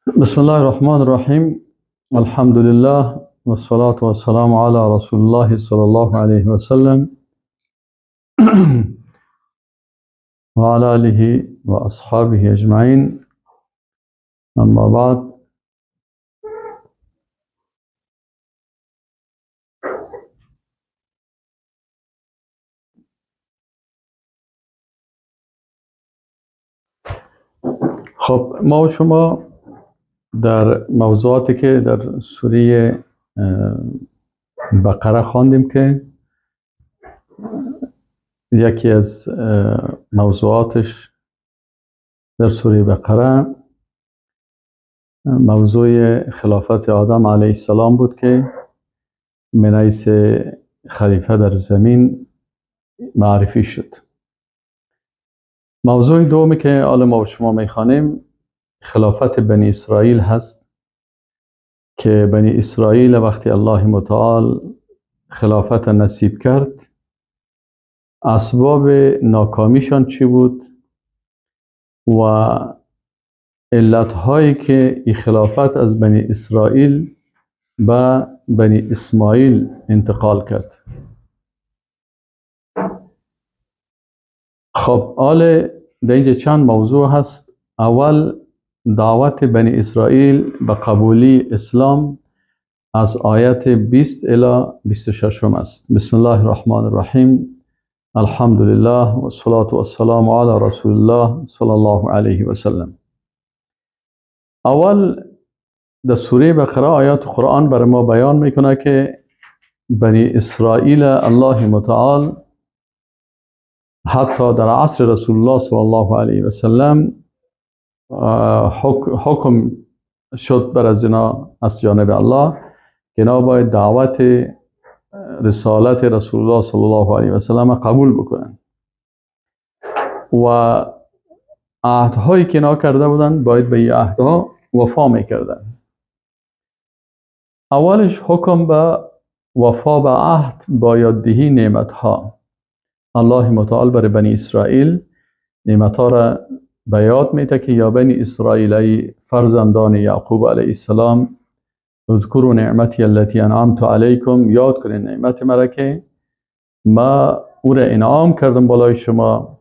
بسم الله الرحمن الرحیم. الحمد لله والصلاة والسلام على رسول الله صلی الله علیه و سلم و علی آله و اصحابه اجمعین. اما بعد، خب ما و شما در موضوعاتی که در سوره بقره خواندیم که یکی از موضوعاتش در سوره بقره موضوع خلافت آدم علیه السلام بود که من حیث خلیفه در زمین معرفی شد. موضوع دومی که حالا ما شما میخوانیم خلافت بنی اسرائیل هست که بنی اسرائیل وقتی الله متعال خلافت نصیب کرد، اسباب ناکامیشان چی بود و علتهایی که این خلافت از بنی اسرائیل به بنی اسماعیل انتقال کرد. خب حالا در اینجا چند موضوع هست. اول، دعوت بنی اسرائیل به قبولی اسلام از آیت 20 الی 26 است. بسم الله الرحمن الرحیم. الحمد لله و الصلاة و السلام علی رسول الله صلی الله علیه و سلم. اول در سوره بقره آیات قرآن بر ما بیان میکنه که بنی اسرائیل الله متعال حتی در عصر رسول الله صلی الله علیه و سلم حکم شد بر از اینا از جانب الله که اینا باید دعوت رسالت رسول الله صلی الله علیه و سلم قبول بکنن و عهدهایی که اینا کرده بودن باید به این عهدها وفا میکردن. اولش حکم به وفا به عهد با یاددهی نعمتها. الله متعال بر بنی اسرائیل نعمتها را به یاد میده که یا بنی اسرائیل ای فرزندان یعقوب علیه السلام، اذکروا نعمتی التي انعمت علیکم، یاد کنین نعمت مرا که ما او را انعام کردم بالای شما،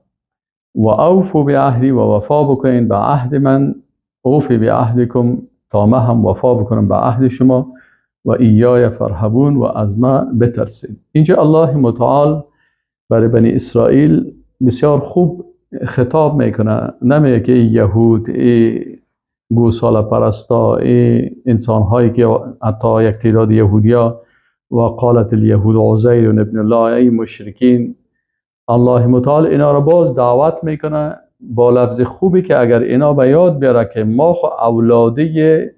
و اوفوا بعهدی، و وفا بکنین به عهد من، اوفی بعهدکم، تا ما هم وفا بکنم به عهد شما، و ایای فرهبون، و از ما بترسید. اینجا الله متعال برای بنی اسرائیل بسیار خوب خطاب میکنه، نمیگه که ای یهود، ای گوساله پرستا، ای انسانهایی که حتی یک تعداد یهودیا و قالت الیهود عزیر ابن الله، ای مشرکین. الله متعال اینا را باز دعوت میکنه با لفظ خوبی که اگر اینا به یاد بیاره که ما خو اولاده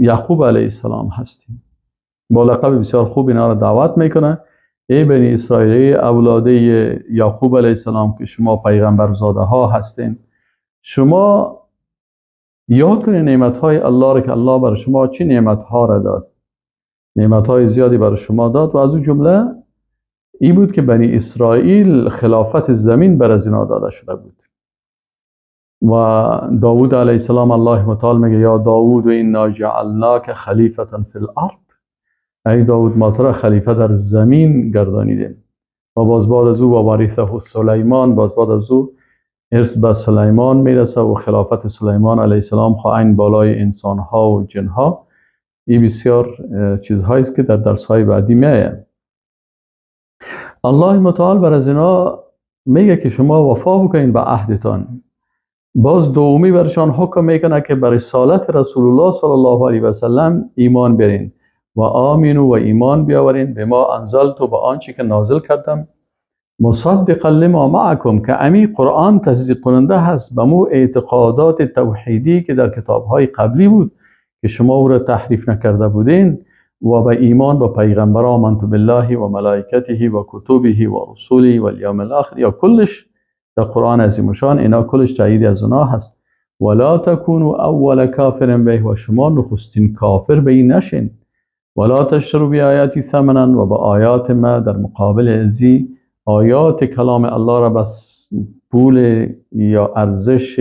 یعقوب علیه السلام هستیم، با لقب بسیار خوب اینا را دعوت میکنه، ای بنی اسرائیل، ای اولاده یعقوب علیه السلام که شما پیغمبرزاده ها هستین، شما یاد کنید نعمت های الله را که الله بر شما چه نعمت ها را داد، نعمت های زیادی بر شما داد و از اون جمله ای بود که بنی اسرائیل خلافت زمین بر از اینا داده شده بود. و داود علیه السلام الله متعال میگه یا داود و انا جعلناک خلیفة فی الارض، ای داود ما تو را خلیفه در زمین گردانیدیم. و باز بعد از او و ورثه سلیمان، باز بعد از او ارث به سلیمان میرسه و خلافت سلیمان علیه السلام خواهین بالای انسانها و جنها. این بسیار چیزهایی است که در درسهای بعدی میآید. الله متعال بر از اینا میگه که شما وفا بکنین به عهدتان. باز دومی برشان حکم میکنه که بر رسالت رسول الله صلی الله علیه و سلم ایمان بیارین و آمینو، و ایمان بیاورین به ما انزلت، و به آنچه که نازل کردم، مصدقا لما معکم، که امی قرآن تصدیق کننده هست به مو اعتقادات توحیدی که در کتابهای قبلی بود که شما او را تحریف نکرده بودین، و به ایمان با پیغمبر، آمنت بالله و ملائکته و کتبه و رسوله و الیوم الاخر، یا کلش در قرآن عظیم شان اینا کلش تایید از اونا هست. ولا تکونوا اول کافر به، و شما نخستین کافر به این نشین. ولا تشتروا بآیاتی ثمنا، و با آیات ما در مقابل ازی آیات کلام الله را بس پول یا ارزش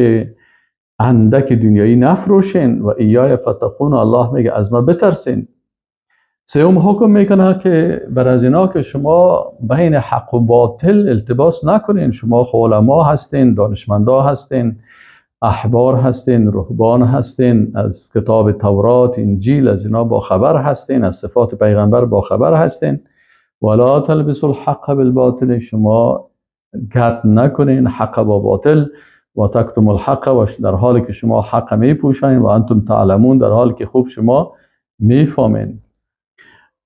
اندک دنیایی نفروشین و ایای فتقون، الله میگه از ما بترسین. سوم حکم میکنه که بر از اینا که شما بین حق و باطل التباس نکنین. شما علما هستین، دانشمندا هستین، احبار هستین، رهبان هستین، از کتاب تورات، انجیل، از اینا با خبر هستین، از صفات پیغمبر با خبر هستین. ولا تلبسوا الحق بالباطل، شما گرد نکنین حق با باطل. و تکتم الحق، و در حالی که شما حق میپوشین، و انتم تعلمون، در حالی که خوب شما میفهمین.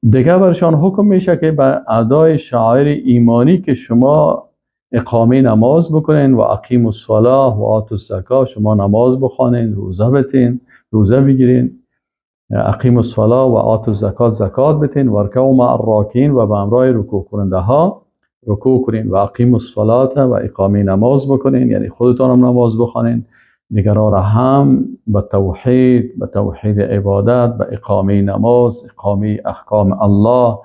دیگه برشان حکم میشه که به ادای شعائر ایمانی که شما اقامه نماز بکنین و اقیم الصلاه و آتوا الزکات، شما نماز بخوانین، روزه بتین، روزه بگیرین، اقیم الصلاه و آتوا الزکات، زکات بتین، و ارکعوا مع الراکعین، و به همراه رکوع کننده ها رکوع کنین، و اقیم الصلاه و اقامه نماز بکنین، یعنی خودتان هم نماز بخوانین، دیگران را هم به توحید، به توحید عبادت، به اقامه نماز، اقامه احکام الله،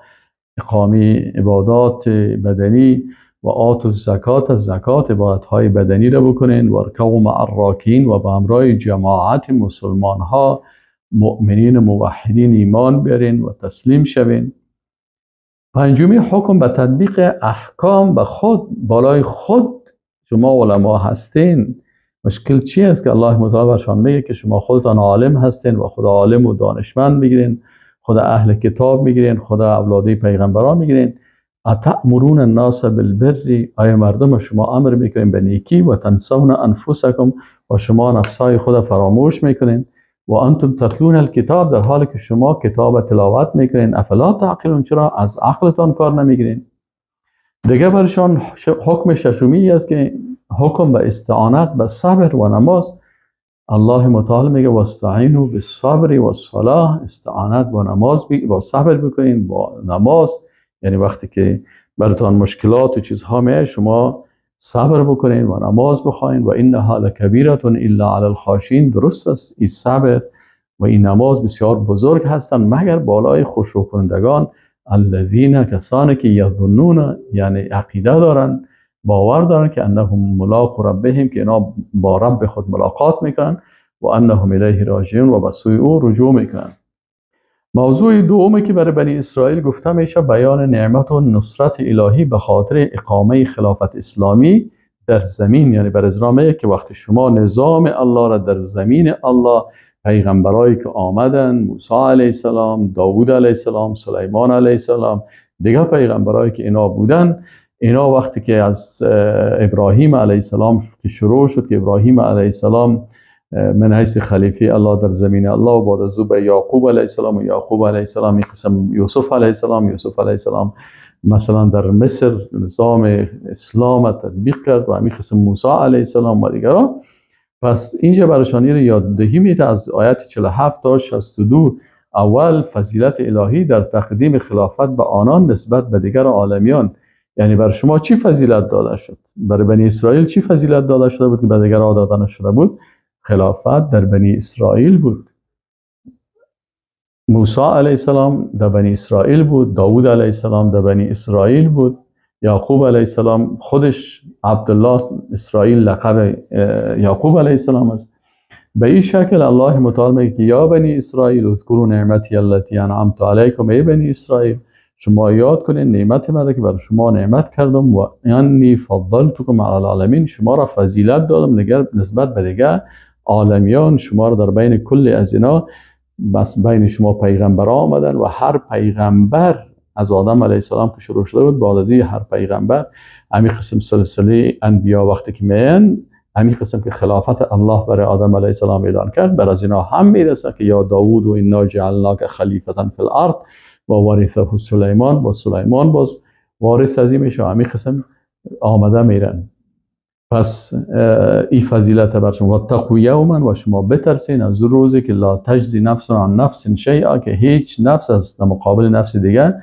اقامه عبادات بدنی، و آتوا الزکات، زکات عبادت های بدنی را بکنین، و ارکعوا مع الراکعین، و به همراه جماعت مسلمان ها، مؤمنین و موحدین ایمان بیارین و تسلیم شوین. پنجمی حکم به تطبیق احکام به خود، بالای خود شما علما هستین. مشکل چی است که الله متعال برشان میگه که شما خودتان عالم هستین و خدا عالم و دانشمند میگیرین، خدا اهل کتاب میگیرین، خدا اولادی پیغمبران میگیرین. اتأمرون الناس بالبر، آیا مردم شما امر میکنین به نیکی، و تنسون انفسکم، و شما نفسهای خود فراموش میکنین، و انتم تتلون الکتاب، در حالی که شما کتاب تلاوت میکنین، افلا تعقلون، چرا از عقلتان کار نمیگیرین؟ دیگه برشان حکم ششمی است که حکم به استعانت به صبر و نماز. الله متعال میگه واستعینوا بالصبر والصلاه، استعانت با نماز با صبر بکنین، با نماز، یعنی وقتی که براتان مشکلات و چیزها میاد شما صبر بکنین و نماز بخواین. و انها لکبیرة الا علی الخاشعین، درست است این صبر و این نماز بسیار بزرگ هستند مگر بالای خشوع کنندگان، الذین، کسانی که یظنون، یعنی عقیده دارن، باور دارن که انهم ملاق ربهم، که اینا با رب خود ملاقات میکنن، و انهم الیه راجعون، و به سوی او رجوع میکنن. موضوع دومی که برای بنی اسرائیل گفته میشه بیان نعمت و نصرت الهی به خاطر اقامه خلافت اسلامی در زمین، یعنی بر ازرامه که وقتی شما نظام الله را در زمین الله، پیغمبرایی که آمدن، موسی علیه السلام، داوود علیه السلام، سلیمان علیه السلام، دیگر پیغمبرایی که اینا بودن، اینا وقتی که از ابراهیم علیه السلام که شروع شد که ابراهیم علیه السلام من حیث خلیفه الله در زمین الله، و بعد از او به یعقوب علیه السلام و یعقوب علیه السلام قسم یوسف علیه السلام، یوسف علیه السلام مثلا در مصر نظام اسلام تطبیق کرد و همین قسم موسی علیه السلام و دیگران. پس اینجا برایشان یاددهی میده از آیت 47 تا 62. اول فضیلت الهی در تقدیم خلافت به آنان نسبت به دیگر عالمیان، یعنی بر شما چی فضیلت داده شد؟ برای بنی اسرائیل چی فضیلت داده شده بود که به دیگران داده نشده بود؟ خلافت در بنی اسرائیل بود. موسی علیه السلام در بنی اسرائیل بود، داوود علیه السلام در بنی اسرائیل بود، یعقوب علیه السلام خودش عبدالله اسرائیل لقب یعقوب علیه السلام است. به این شکل الله متعال میگه که یا بنی اسرائیل اذکروا نعمتی التي انعمت علیکم، ای بنی اسرائیل شما یاد کنین نعمت من که بر شما نعمت کردم، و انی فضلتکم علی العالمین، شما را فضیلت دادم نگر نسبت به دیگر عالمیان، شما را در بین کل از اینا، بس بین شما پیغمبر آمدن و هر پیغمبر از آدم علیه السلام که شروع شده بود، بعد از هر پیغمبر همین قسم سلسله انبیا وقتی که میان، همین قسم که خلافت الله برای آدم علیه السلام اعلان کرد، بر از اینا هم میرسه که یا داوود و انا جعلناک خلیفة فی الارض و ورثه سلیمان، با سلیمان باز وارث از این میشه، همین قسم آمده میرن. پس این فضیلت بر شما، واتقوا یوما، و شما بترسین از روزی که لا تجزی نفس عن نفس شیئا، که هیچ نفس از مقابل نفس دیگر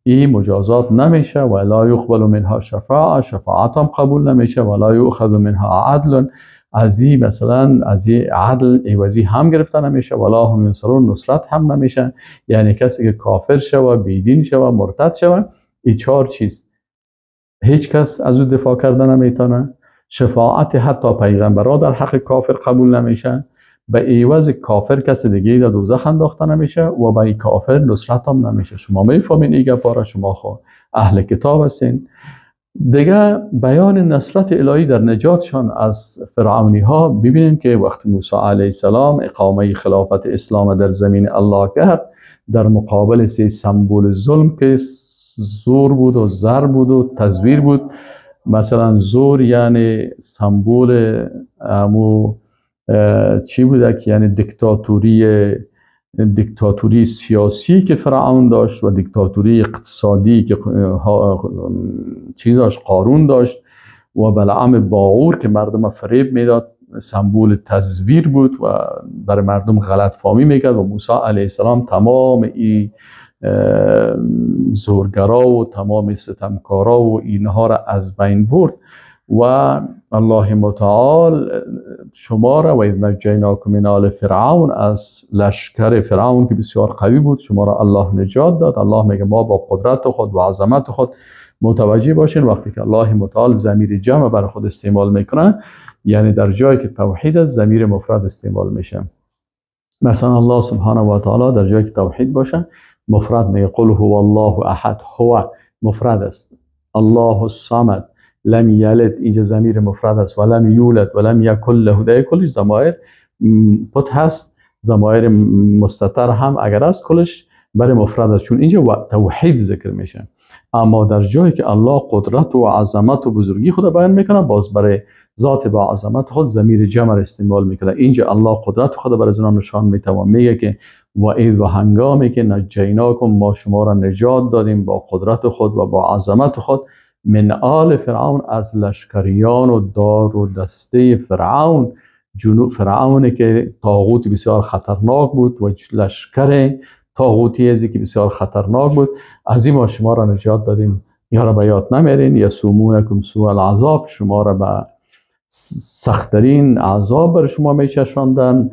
این مجازات نمیشه، و لا یقبل منها شفاعه، شفاعت هم قبول نمیشه، و لا یؤخذ منها عدل، از این مثلا از این عدل عوضی هم گرفته نمیشه، ولا هم ینصرون، نصرت هم نمیشه. یعنی کسی که کافر شوه، بیدین شوه، مرتد شوه، این چهار چیز هیچ کس از او دفاع کرده نمیتونه، شفاعت حتی پیغمبرها در حق کافر قبول نمیشه، به عوض کافر کس دیگه در دوزخ انداخته نمیشه و به کافر نصرت هم نمیشه. شما میفهمین این گپا را، شما خو اهل کتاب هستین. دیگه بیان نصرت الهی در نجاتشان از فرعونی ها، ببینین که وقتی موسی علیه السلام اقامه خلافت اسلام در زمین الله کرد، در مقابل سه سمبول ظلم که زور بود و زر بود و تزویر بود. مثلا زور یعنی سمبول امو چی بوده که یعنی دیکتاتوری سیاسی که فرعون داشت و دیکتاتوری اقتصادی که چیز داشت، قارون داشت، و بلعم باعور که مردم فریب میداد، سمبول تزویر بود و برای مردم غلط فهمی میکرد. و موسی علیه السلام تمام این زورگرا و تمام ستمکارا و اینها را از بین برد و الله متعال شما را و اذ نجیناکم من آل فرعون، از لشکر فرعون که بسیار قوی بود شما را الله نجات داد. الله میگه ما با قدرت خود و عظمت خود، متوجه باشین وقتی که الله متعال ضمیر جمع برای خود استعمال میکنه، یعنی در جایی که توحید است ضمیر مفرد استعمال میشه. مثلا الله سبحانه و تعالی در جایی که توحید باشه مفرد میگه قل هو الله احد، هو مفرد است. الله الصمد لم یلد، اینجا ضمیر مفرد است، و لم یولد و لم یکن له، در کلش ضمایر پت هست، ضمایر مستتر هم اگر است کلش برای مفرد است، چون اینجا توحید ذکر میشه. اما در جایی که الله قدرت و عظمت و بزرگی خود بیان میکنه، باز برای ذات با عظمت خود ضمیر جمع استعمال میکنه. اینجا الله قدرت خود برای زنان نشان میده و میگه که و اذ و هنگامی که نجیناکم، ما شما را نجات دادیم با قدرت خود و با عظمت خود، من آل فرعون، از لشکریان و دار و دسته فرعون، جنوب فرعون که طاغوت بسیار خطرناک بود و لشکر طاغوتی ازی که بسیار خطرناک بود، از این ما شما را نجات دادیم. یا را به یاد نمیرین، یسومونکم سوء العذاب، شما را به سختترین عذاب بر شما میچشاندن.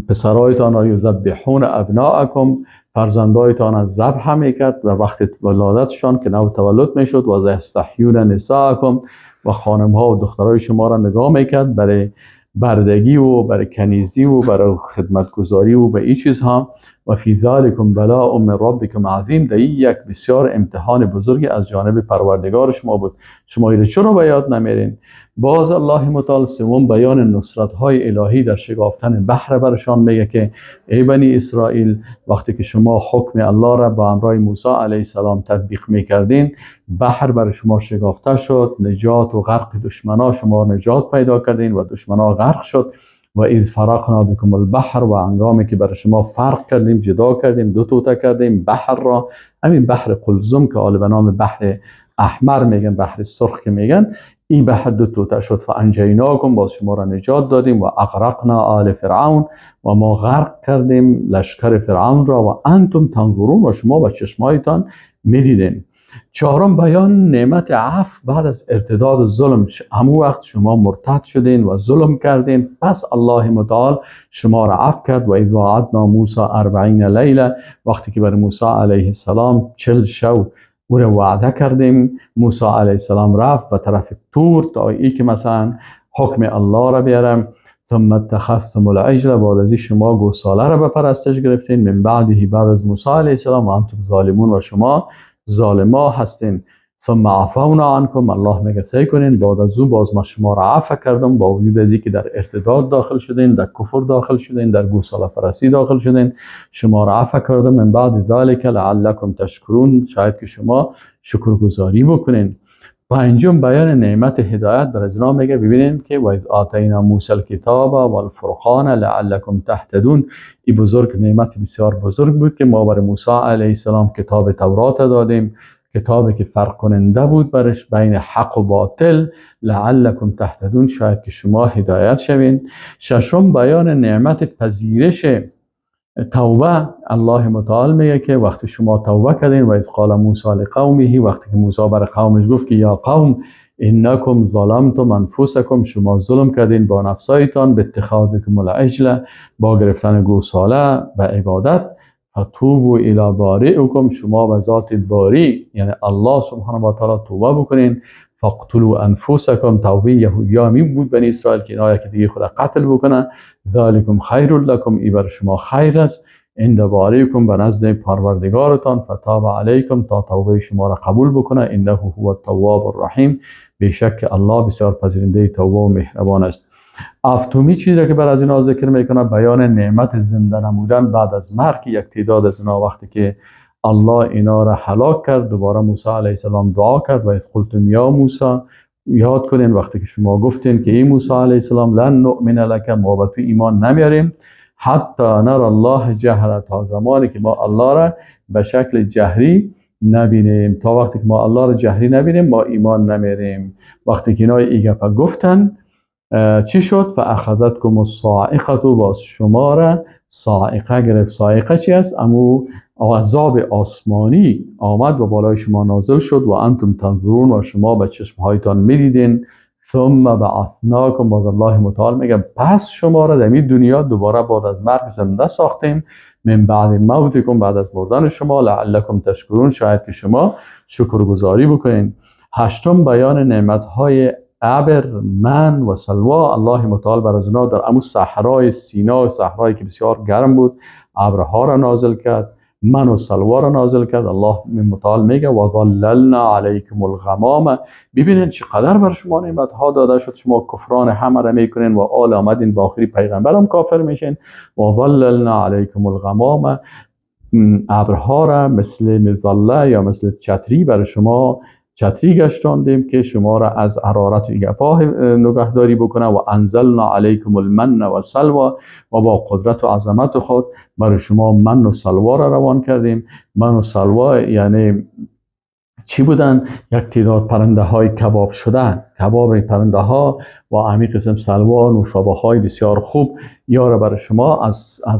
پسرایتان یذبحون ابناءکم، فرزندایتان از ذبح میکرد در وقت ولادتشان که نو تولد میشد، و یستحیون نساءکم، و خانم ها و دخترای شما را نگاه میکرد برای بردگی و برای کنیزی و برای خدمتگزاری و به این چیزها. و فی ذلکم بلاء من ربکم عظیم، در این یک بسیار امتحان بزرگی از جانب پروردگار شما بود. شما ایره چرا به یاد نمیرین؟ باز الله متعال سوم بیان نصرت های الهی در شگافتن بحر برشان میگه که ای بنی اسرائیل، وقتی که شما حکم الله را با همراه موسی علیه السلام تطبیق میکردین، بحر بر شما شگافته شد، نجات و غرق دشمنا شما نجات پیدا کردین و دشمنا غرق شد. و اذ فرقنا بكم البحر، و هنگامی که برای شما فرق کردیم، جدا کردیم، دو توته کردیم بحر را، همین بحر قلزم که حالا به نام بحر احمر میگن، بحر سرخ که میگن، این بحر دو توته شد. فانجیناکم، باز شما را نجات دادیم. و اغرقنا آل فرعون، و ما غرق کردیم لشکر فرعون را. و انتم تنظرون، و شما با چشمایتان میدیدین. چهارم بیان نعمت عفو بعد از ارتداد و ظلم. همون وقت شما مرتد شدین و ظلم کردین، پس الله متعال شما را عفو کرد. و اذ وعدنا موسی 40 لیله، وقتی که بر موسی علیه السلام 40 شب او را وعده کردیم، موسی علیه السلام رفت به طرف تور تا ای که مثلا حکم الله را بیارم. ثم اتخذتم العجل، بعد از شما گوساله را به پرستش گرفتین. من بعده، بعد از موسی علیه السلام، و انتم ظالمون، و شما ظالما هستین. ثم عفونا عنکم، الله میگه سعی کنین بعد از اون باز ما شما را عفو کردم، با وجود از اینکه در ارتداد داخل شدین، در کفر داخل شدین، در گوساله پرستی داخل شدین، شما را عفو کردم. من بعد ذلک لعلکم تشکرون، شاید که شما شکرگزاری بکنین. پنجم بیان نعمت هدایت بر از اینا میگه، ببینین که و اذ آتینا موسی الکتاب والفرقان لعلکم تهتدون. این بزرگ نعمت بسیار بزرگ بود که ما بر موسی علیه السلام کتاب تورات دادیم، کتابی که فرق کننده بود برش بین حق و باطل، لعلکم تهتدون، شاید که شما هدایت شوین. ششم بیان نعمت پذیرش توبه. الله متعال میگه که وقتی شما توبه کردین، و اذ قال موسی لقومه، وقتی که موسی بر قومش گفت که یا قوم انکم ظلمتم انفسکم، شما ظلم کردین با نفسایتان، به اتخاذکم العجل، با گرفتن گوساله به عبادت، فتوبوا الی بارئکم، شما به ذات باری یعنی الله سبحانه و تعالی توبه بکنین. فاقتلوا انفسکم، توبه یهودیا می بود بنی اسرائیل که اینا یکی دیگه خود قتل بکنن. ذالکم خیر لکم، ای بر شما خیر است. عند بارئکم، به نزد پروردگارتان. فتاب علیکم، تا توبه شما را قبول بکنه. انه هو التواب الرحیم، بیشک الله بسیار پذیرنده توبه و مهربان است. هفتمی چیزی که بر از اینا ذکر میکنه بیان نعمت زنده نمودن بعد از مرگ یک تعداد از اینا. وقتی که الله اینا را هلاک کرد، دوباره موسی علیه السلام دعا کرد و اذ قلتم یا موسی، یاد کنین وقتی که شما گفتین که ای موسی علیه السلام لن نؤمن لک، ما به تو ایمان نمیاریم حتی نرى الله جهره، تا زمانی که ما الله را به شکل جهری نبینیم. تا وقتی که ما الله را جهری نبینیم ما ایمان نمیاریم. وقتی که اینا ای گپا گفتن چی شد؟ فاخذتکم الصاعقه، باز شما را صاعقه گرفت. صاعقه چی است؟ امو عذاب آسمانی آمد و بالای شما نازل شد. و انتم تنظرون، و شما به چشمهایتان میدیدین. ثم بعثناکم، باز الله متعال میگه پس شما را در این دنیا دوباره بعد از مرگ زنده ساختیم. من بعد موتکم، بعد از مردن شما. لعلکم تشکرون، شاید که شما شکرگزاری بکنین. هشتم بیان نعمتهای ابر، من و سلوا. الله متعال بر از اینا در امو صحرای سینا، صحرایی که بسیار گرم بود، ابرها را نازل کرد، من و سلوا را نازل کرد. الله متعال میگه و ظللنا علیکم الغمام. ببینین چقدر بر شما نعمت ها داده شد، شما کفران همه را میکنین و آل آمدین با آخری پیغمبرم کافر میشین. و ظللنا علیکم الغمام، ابرها را مثل مظله یا مثل چتری بر شما چتری گشتاندیم که شما را از حرارت و گپاه نگهداری بکنه. و انزلنا علیکم المن و سلوا، و با قدرت و عظمت خود برای شما من و سلوا را روان کردیم. من و سلوا یعنی چی بودن؟ یک تعداد پرنده های کباب شدن، کباب پرنده ها و همین قسم سلوا، نوشابه های بسیار خوب یا را برای شما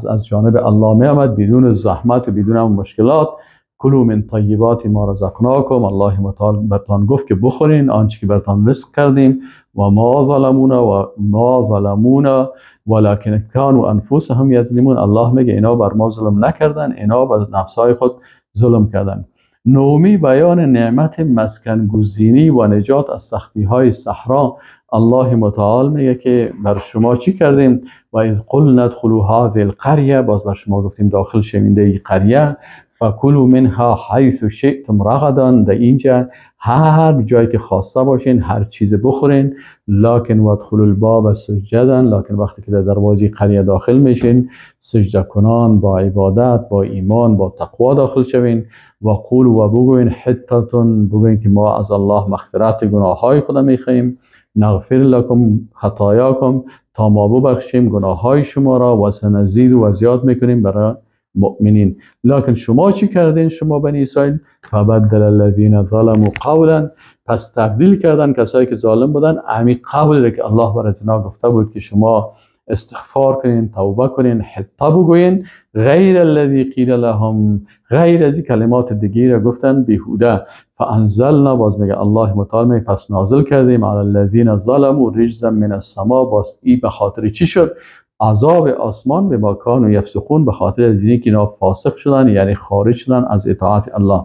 از جانب الله می آمد بدون زحمت و بدون مشکلات. کلوا من طیبات ما رزقناکم، الله متعال برتان گفت که بخورین آنچه که برتان رزق کردیم. و ما ظلمونا و ما ظلمونا ولکن کانوا انفسهم یظلمون. الله میگه اینا بر ما ظلم نکردن، اینا بر نفسهای خود ظلم کردن. نومی بیان نعمت مسکن گزینی و نجات از سختی های صحرا. الله متعال میگه که بر شما چی کردیم؟ و اذ قلنا ادخلوا هذه القریه، باز بر شما گفتیم داخل شوید این قریه. فکلوا منها حیث شئتم رغدا، در اینجا هر جایی که خواسته باشین هر چیز بخورین. لکن وادخلوا الباب سجدا، لکن وقتی که در دروازه قریه داخل میشین سجده کنان با عبادت، با ایمان، با تقوا داخل شوین. و قولوا و بگوین حطتون، بگوین که ما از الله مغفرت گناه های خود میخواییم. نغفر لکم خطایاکم، تا ما ببخشیم گناه های شما را. و سنزید و زیاد میکنیم برای مؤمنین. لکن شما چی کردین؟ شما بنی اسرائیل فبدل الذین ظلموا قولا، پس تبدیل کردن کسایی که ظالم بودن امی قول که الله برای اینا گفته بود که شما استغفار کنین، توبه کنین، حتی بگوین غیر الذی قیل لهم، غیر از کلمات دیگه را گفتن بیهوده. فانزلنا، باز میگه الله متعال میگه پس نازل کردیم علی الذین ظلموا رجزا من السما. باز ای به خاطر چی شد؟ عذاب آسمان به ما کانوا یفسقون، به خاطر از اینکه اینا فاسق شدن، یعنی خارج شدن از اطاعت الله.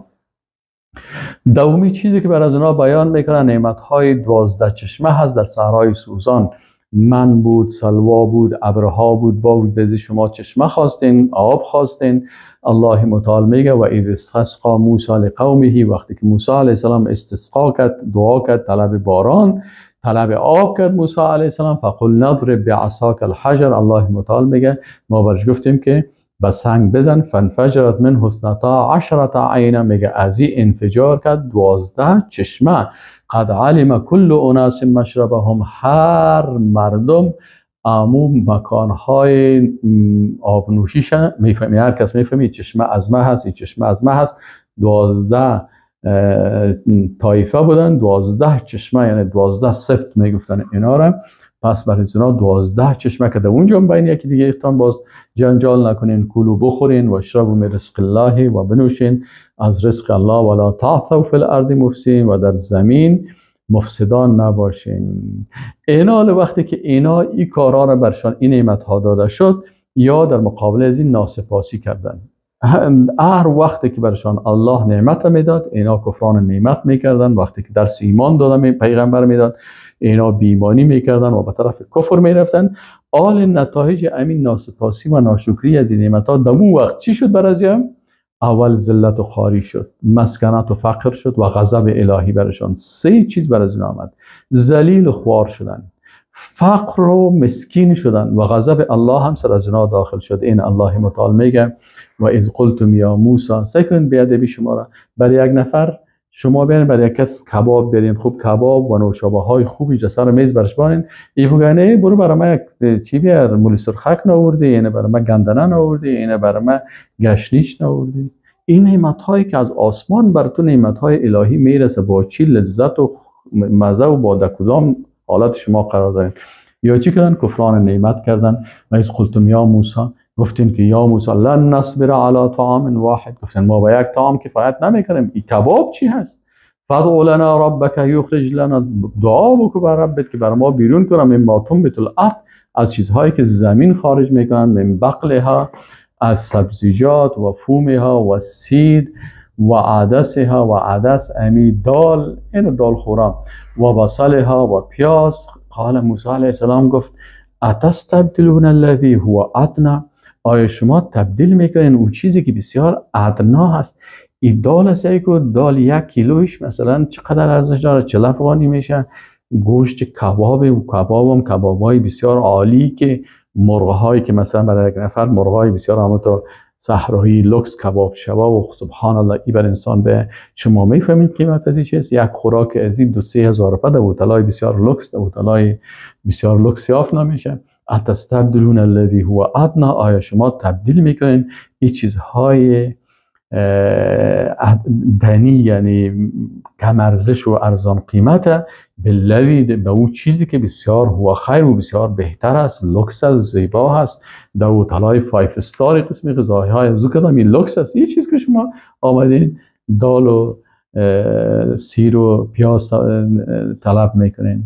دومی چیزی که بر از اونا بیان میکنن نعمت‌های 12 چشمه هست در صحرای سوزان. من بود، سلوا بود، ابرها بود، با بود شما چشمه خواستین، آب خواستین. الله متعال میگه و اذ استسقا موسی لقومه، وقتی که موسی علیه السلام استسقا کرد، دعا کرد، طلب باران، طلب آب کرد موسی علیه السلام، فقل نضرب بعصاک الحجر، الله متعال میگه ما برش گفتیم که به سنگ بزن، فانفجرت منه 12 عینا، میگه از این انفجار کرد 12 چشمه. قد علم کل اناس مشربهم، هر مردم امو مکانهای آب نوشیش میفهمی، هر کس میفهمی چشمه از ما هست، این چشمه از ما هست. 12 طایفه بودن، 12 چشمه، یعنی 12 سبت میگفتن اینا را. پس برای اینا 12 چشمه که در اونجا بین یکی دیگه اختان باز جنجال نکنین، کلو بخورین و اشربوا من رزق الله و بنوشین از رزق الله، ولا تعثوا فی الارض مفسدین، و در زمین مفسدان نباشین. اینا وقتی که اینا این کارا را برشان این نعمت ها داده شد، یا در مقابل از این ناسپاسی کردن. هر وقتی که برشان الله نعمت میداد اینا کفران نعمت میکردن، وقتی که درس ایمان دادن پیغمبر میداد اینا بیمانی میکردن و به طرف کفر میرفتن. آل نتایج امین ناسپاسی و ناشکری از این نعمت ها دمو وقت چی شد برازیم؟ اول ذلت و خواری شد، مسکنت و فقر شد و غضب الهی برشان. سه چیز بر از این آمد: ذلیل و خوار شدن، فقر و مسکین شدن و غضب الله هم سر از اینا داخل شد. این الله متعال میگه و اذ قلتم یا موسی. سعی کنید بیادبی شما را برای یک نفر شما بیارین، برای یک کس کباب بیارین، خوب کباب و نوشابه های خوبی سر میز برش بانین، ای بگه نه برو برای من یک چی بیار، مولی سرخک ناوردی، اینه برای من گندنه ناوردی، اینه برای من گشنیش ناوردی. این نعمت هایی که از آسمان بر تو نعمت های الهی میرسه با چی لذت و مزه و با کدام حالت شما قرار دارین. یا چی کردن؟ کفران نعمت کردن. و اذ قلتم یا موسی، گفتین که یا موسی لن نصبر علی طعام واحد، گفتن ما با یک طعام کفایت نمیکنیم، این کباب چی هست؟ فادع لنا ربک یخرج لنا، دعا بکن بر ربت که بر ما بیرون کنه، مما تنبت الارض، از چیزهایی که زمین خارج میکنن، من بقلها، از سبزیجات و فومها و سید و عدسها و عدس امی دال، این دال خورا، و بصلها و پیاز. قال موسی علیه السلام گفت اتستبدلون الذی هو ادنی، آیا شما تبدیل میکنین اون چیزی که بسیار ادنا هست؟ این دال است که دال 1 کیلوش مثلا چقدر ارزش داره؟ 40 افغانی میشه. گوشت کباب و کباب هم کبابای بسیار عالی که مرغهایی که مثلا برای یک نفر مرغهای بسیار همونطور صحرایی لوکس کباب شوا و سبحان الله، ای بر انسان به شما میفهمید قیمت از این چیز. یک خوراک از این 2-3 هزار روپیه در هتل‌های بسیار لوکس، در هتل‌های بسیار لوکس یافت نمیشه. اتستبدلون الذی هو ادنی، آیا شما تبدیل میکنین این چیزهای دنی یعنی کم ارزش و ارزان قیمت بالذی، به اون چیزی که بسیار هو خیر و بسیار بهتر است، لوکس است، زیبا هست، در هتل‌های 5 star قسم غذاهای از کدام این لوکس است. این چیز که شما آمدین دال و سیر و پیاز طلب میکنین.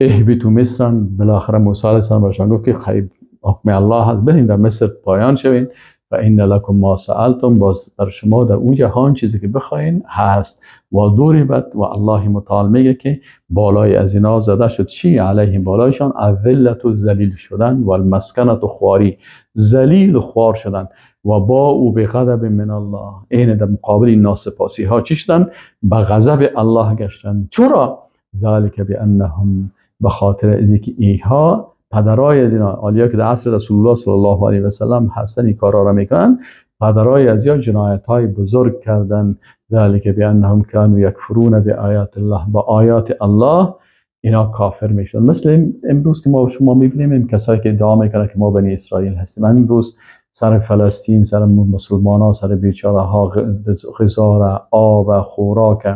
اهبطوا مصر، بالاخره موسی علیه السلام برشان گفت که خیلی حکم الله هست، برین در مصر پایان شوین. و ان لکم ما سألتم، باز بر شما در اون جهان چیزی که بخواین هست. و ضربت، و الله متعال میگه که بالای از اینا زده شد چی؟ علیهم، بالایشان الذلت و ذلیل شدن و المسکنت و خواری، ذلیل و خوار شدن. و باءوا بغضب من الله، این در مقابل این ناسپاسی ها چی شدن؟ به غضب الله گشتن. چرا؟ ذلک بانهم، به خاطر از اینکه اینها پدرای از اینا، عالیا که در عصر رسول الله صلی الله علیه و سلم هستن این کارا را میکنن، پدرای از اینا جنایت های بزرگ کردن. ذلک بانهم كانوا یکفرون بآیات الله، با آیات الله اینا کافر میشن. مثل امروز که ما شما میبینیم این کسایی که ادعا میکنن که ما بنی اسرائیل هستیم، امروز سر فلسطین، سر مسلمان ها، سر بیچاره ها، غذا، آب و خوراک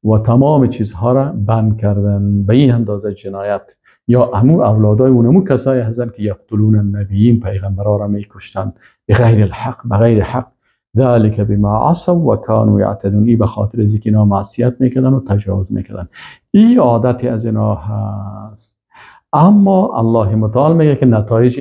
و تمام چیزها را بند کردن. به این اندازه جنایت. یا امو اولادای اونمو کسایی هستن که یقتلون النبیین، پیغمبرا را میکشتن بغیر الحق، بغیر حق. ذلک بما عصوا و کانوا یعتدون، ای به خاطر از اینکه اینا معصیت میکردن و تجاوز میکردن. این عادت از اینا هست. اما الله متعال میگه که نتایج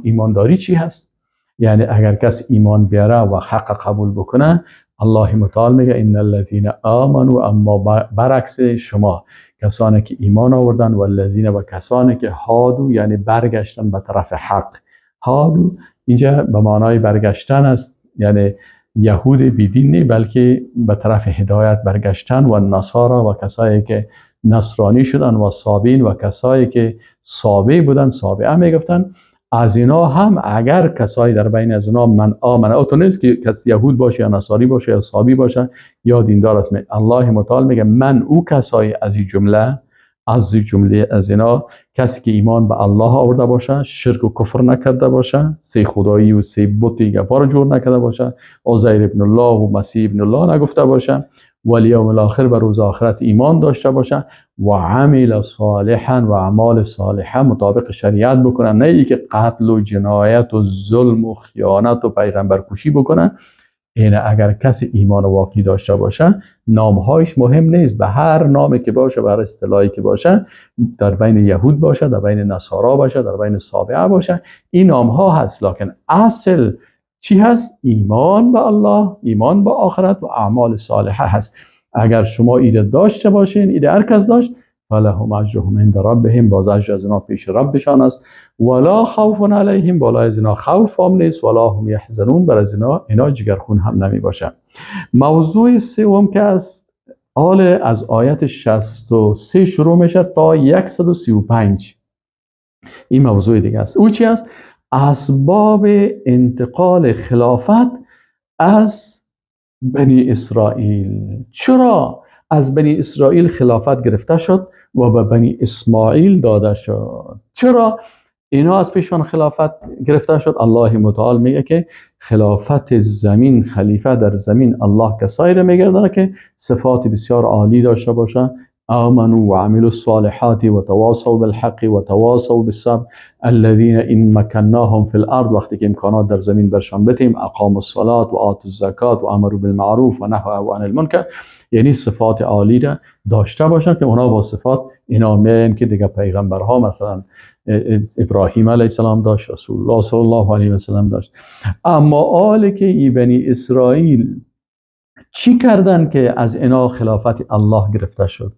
ایمانداری چی هست؟ یعنی اگر کس ایمان بیاره و حق قبول بکنه، الله متعال میگه ان الذین آمنوا، اما برعکس شما کسانی که ایمان آوردن، و الذین و کسانی که هادو، یعنی برگشتن به طرف حق. هادو اینجا به معنای برگشتن است، یعنی یهود بیدین نی، بلکه به طرف هدایت برگشتن، و نصارا و کسایی که نصرانی شدن، و صابین و کسایی که صابی بودن، صابعه میگفتن. از اینا هم اگر کسایی در بین از اینا من آمن، او تو نیست که کس یهود باشه یا نصاری باشه یا صابی باشه یا دیندار است. الله متعال میگه من او کسایی از این جمله، از این جمله از اینا کسی که ایمان به الله آورده باشه، شرک و کفر نکرده باشه، سه خدایی و سه بت گپا رو جور نکرده باشه، عزیر ابن الله و مسیح ابن الله نگفته باشه، والیوم الاخر و روز آخرت ایمان داشته باشه، و عمل صالحا و اعمال صالحه مطابق شریعت بکنن، نه اینکه قتل و جنایت و ظلم و خیانت و پیغمبر کشی بکنن. این اگر کسی ایمان واقعی داشته باشه، نامهایش مهم نیست، به هر نامی که باشه، به هر اصطلاحی که باشه، در بین یهود باشه، در بین نصارا باشه، در بین صابعه باشه، این نامها هست، لکن اصل چی هست؟ ایمان به الله، ایمان به آخرت و اعمال صالحه هست. اگر شما ایده داشته باشین، ایده هر کس داشت، فلهم اجرهم عند ربهم، باز اجر از اینا پیش ربشان است. ولا خوف علیهم، بالای از اینا خوف هم نیست، ولا هم یحزنون، بر از اینا جگرخون هم نمی باشه. موضوع سوم که است آل از آیت 63 شروع میشه تا 135، این موضوع دیگه است. او چی است؟ اسباب انتقال خلافت از بنی اسرائیل. چرا از بنی اسرائیل خلافت گرفته شد و به بنی اسماعیل داده شد؟ چرا اینا از پیشان خلافت گرفته شد؟ الله متعال میگه که خلافت زمین، خلیفه در زمین الله کسایی را میگردانه که صفات بسیار عالی داشته باشه. آمنوا وعملوا الصالحات وتواصوا بالحق وتواصوا بالصبر الذين ان مكناهم في الارض، وقتی که امکانات در زمین برشان بتیم، اقاموا الصلاة و آتوا الزکات و امروا بالمعروف و نهوا عن المنکر، یعنی صفات عالی را داشته باشن که اونا با صفات اینا میاین که دیگه پیغمبرها، مثلا ابراهیم علیه السلام داشت، رسول الله صلی الله علیه و سلم داشت. اما آل که ای بنی اسرائیل چی کردن که از اینا خلافت الله گرفته شد؟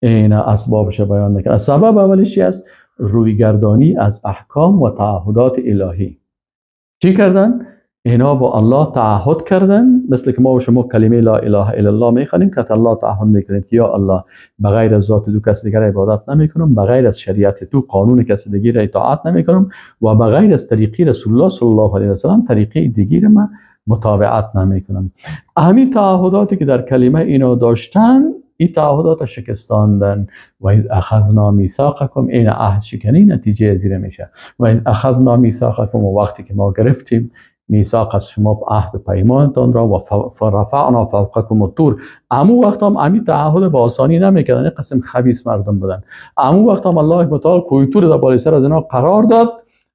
اینا اسبابش بیان میکنه. سبب اولش چی است؟ رویگردانی از احکام و تعهدات الهی. چی کردن؟ اینا با الله تعهد کردن، مثل که ما و شما کلمه لا اله الا الله میخوانیم که الله تعهد میکنیم که یا الله بغیر از ذات تو کس دیگر عبادت نمیکنم، بغیر از شریعت تو قانون کس دیگر را اطاعت نمیکنم و بغیر از طریقی رسول الله صلی الله علیه و سلم طریقه دیگر ما متابعت نمیکنم. همین تعهداتی که در کلمه اینا داشتن، این تعهدات شکستاندن. و اذ اخذنا میثاقکم، این عهد شکنی نتیجه زیر میشه. و اذ اخذنا میثاقکم، و وقتی که ما گرفتیم میثاق از شما، عهد پیمانتان را، و فرفعنا فوقکم الطور. امو وقت هم امی تعهد با آسانی نمیکردن، این قسم خبیث مردم بودن. امو وقت هم الله متعال کوه طور در بالای سر از اینا قرار داد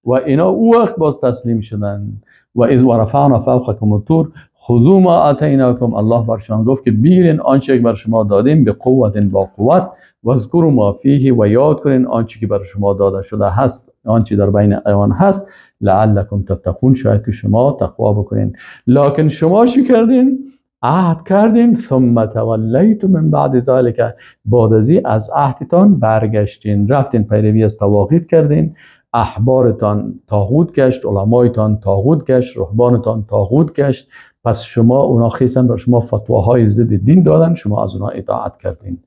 و اینا او وقت باز تسلیم شدن. و اذ ورفعنا فوقکم الطور خذوا ما آتیناکم، الله برشان گفت که بیرین آنچه که بر شما دادیم، به قوت، با قوت، واذکروا ما فیه، و یاد کنین آنچه که بر شما داده شده هست، آنچه در بین آن هست، لعلکم تتقون، شاید که شما تقوا بکنین. لکن شما چی کردین؟ عهد کردین، ثم تولیتم من بعد ذلک، بعد از عهدتان برگشتین، رفتین پیروی از طواغیت کردین، احبارتان طاغوت گشت، علمایتان طاغوت گشت، رهبانتان طاغوت گشت. پس شما اونا خیستن بر شما فتواهای ضد دین دادن، شما از اونا اطاعت کردین.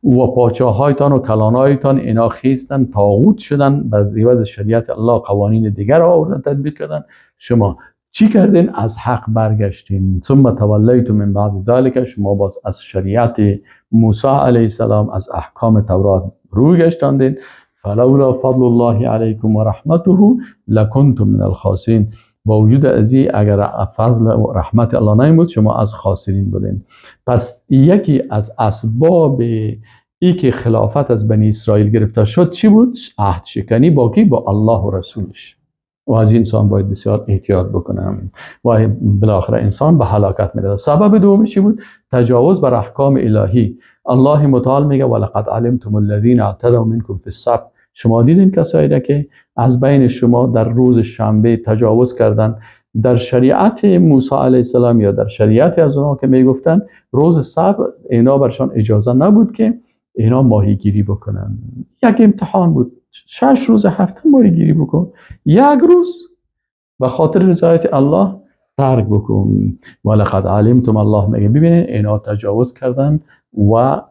و پاچاهایتان و کلانایتان اینا خیستن طاغوت شدن، به عوض شریعت الله قوانین دیگر را آوردن تطبیق کردن. شما چی کردین؟ از حق برگشتین. ثم تولیتم من بعد ذلک، شما باز از شریعت موسی علیه السلام، از احکام تورات روی گشتاندین. فلولا فضل الله علیکم و رحمته لکنتم من الخاسرین، با وجود ازی اگر فضل و رحمت الله نمود شما از خاسرین بودین. پس یکی از اسباب ای که خلافت از بنی اسرائیل گرفته شد چی بود؟ عهد شکنی با کی؟ با الله و رسولش. و از انسان باید بسیار احتیاط بکنم و بالاخره انسان به هلاکت میرسه. سبب دومی چی بود؟ تجاوز بر احکام الهی. الله متعال میگه ولقد علمتم الذین اعتدوا منکم فی السبت، شما دیدین کسایی را که از بین شما در روز شنبه تجاوز کردن. در شریعت موسی علیه السلام یا در شریعت از اونها که میگفتن روز سبت اینا برشان اجازه نبود که اینا ماهیگیری بکنن. یک امتحان بود، 6 روز هفته ماهیگیری بکن، یک روز به خاطر رضایت الله ترک بکن. ولقد علمتم، الله میگه ببینین اینا تجاوز کردن و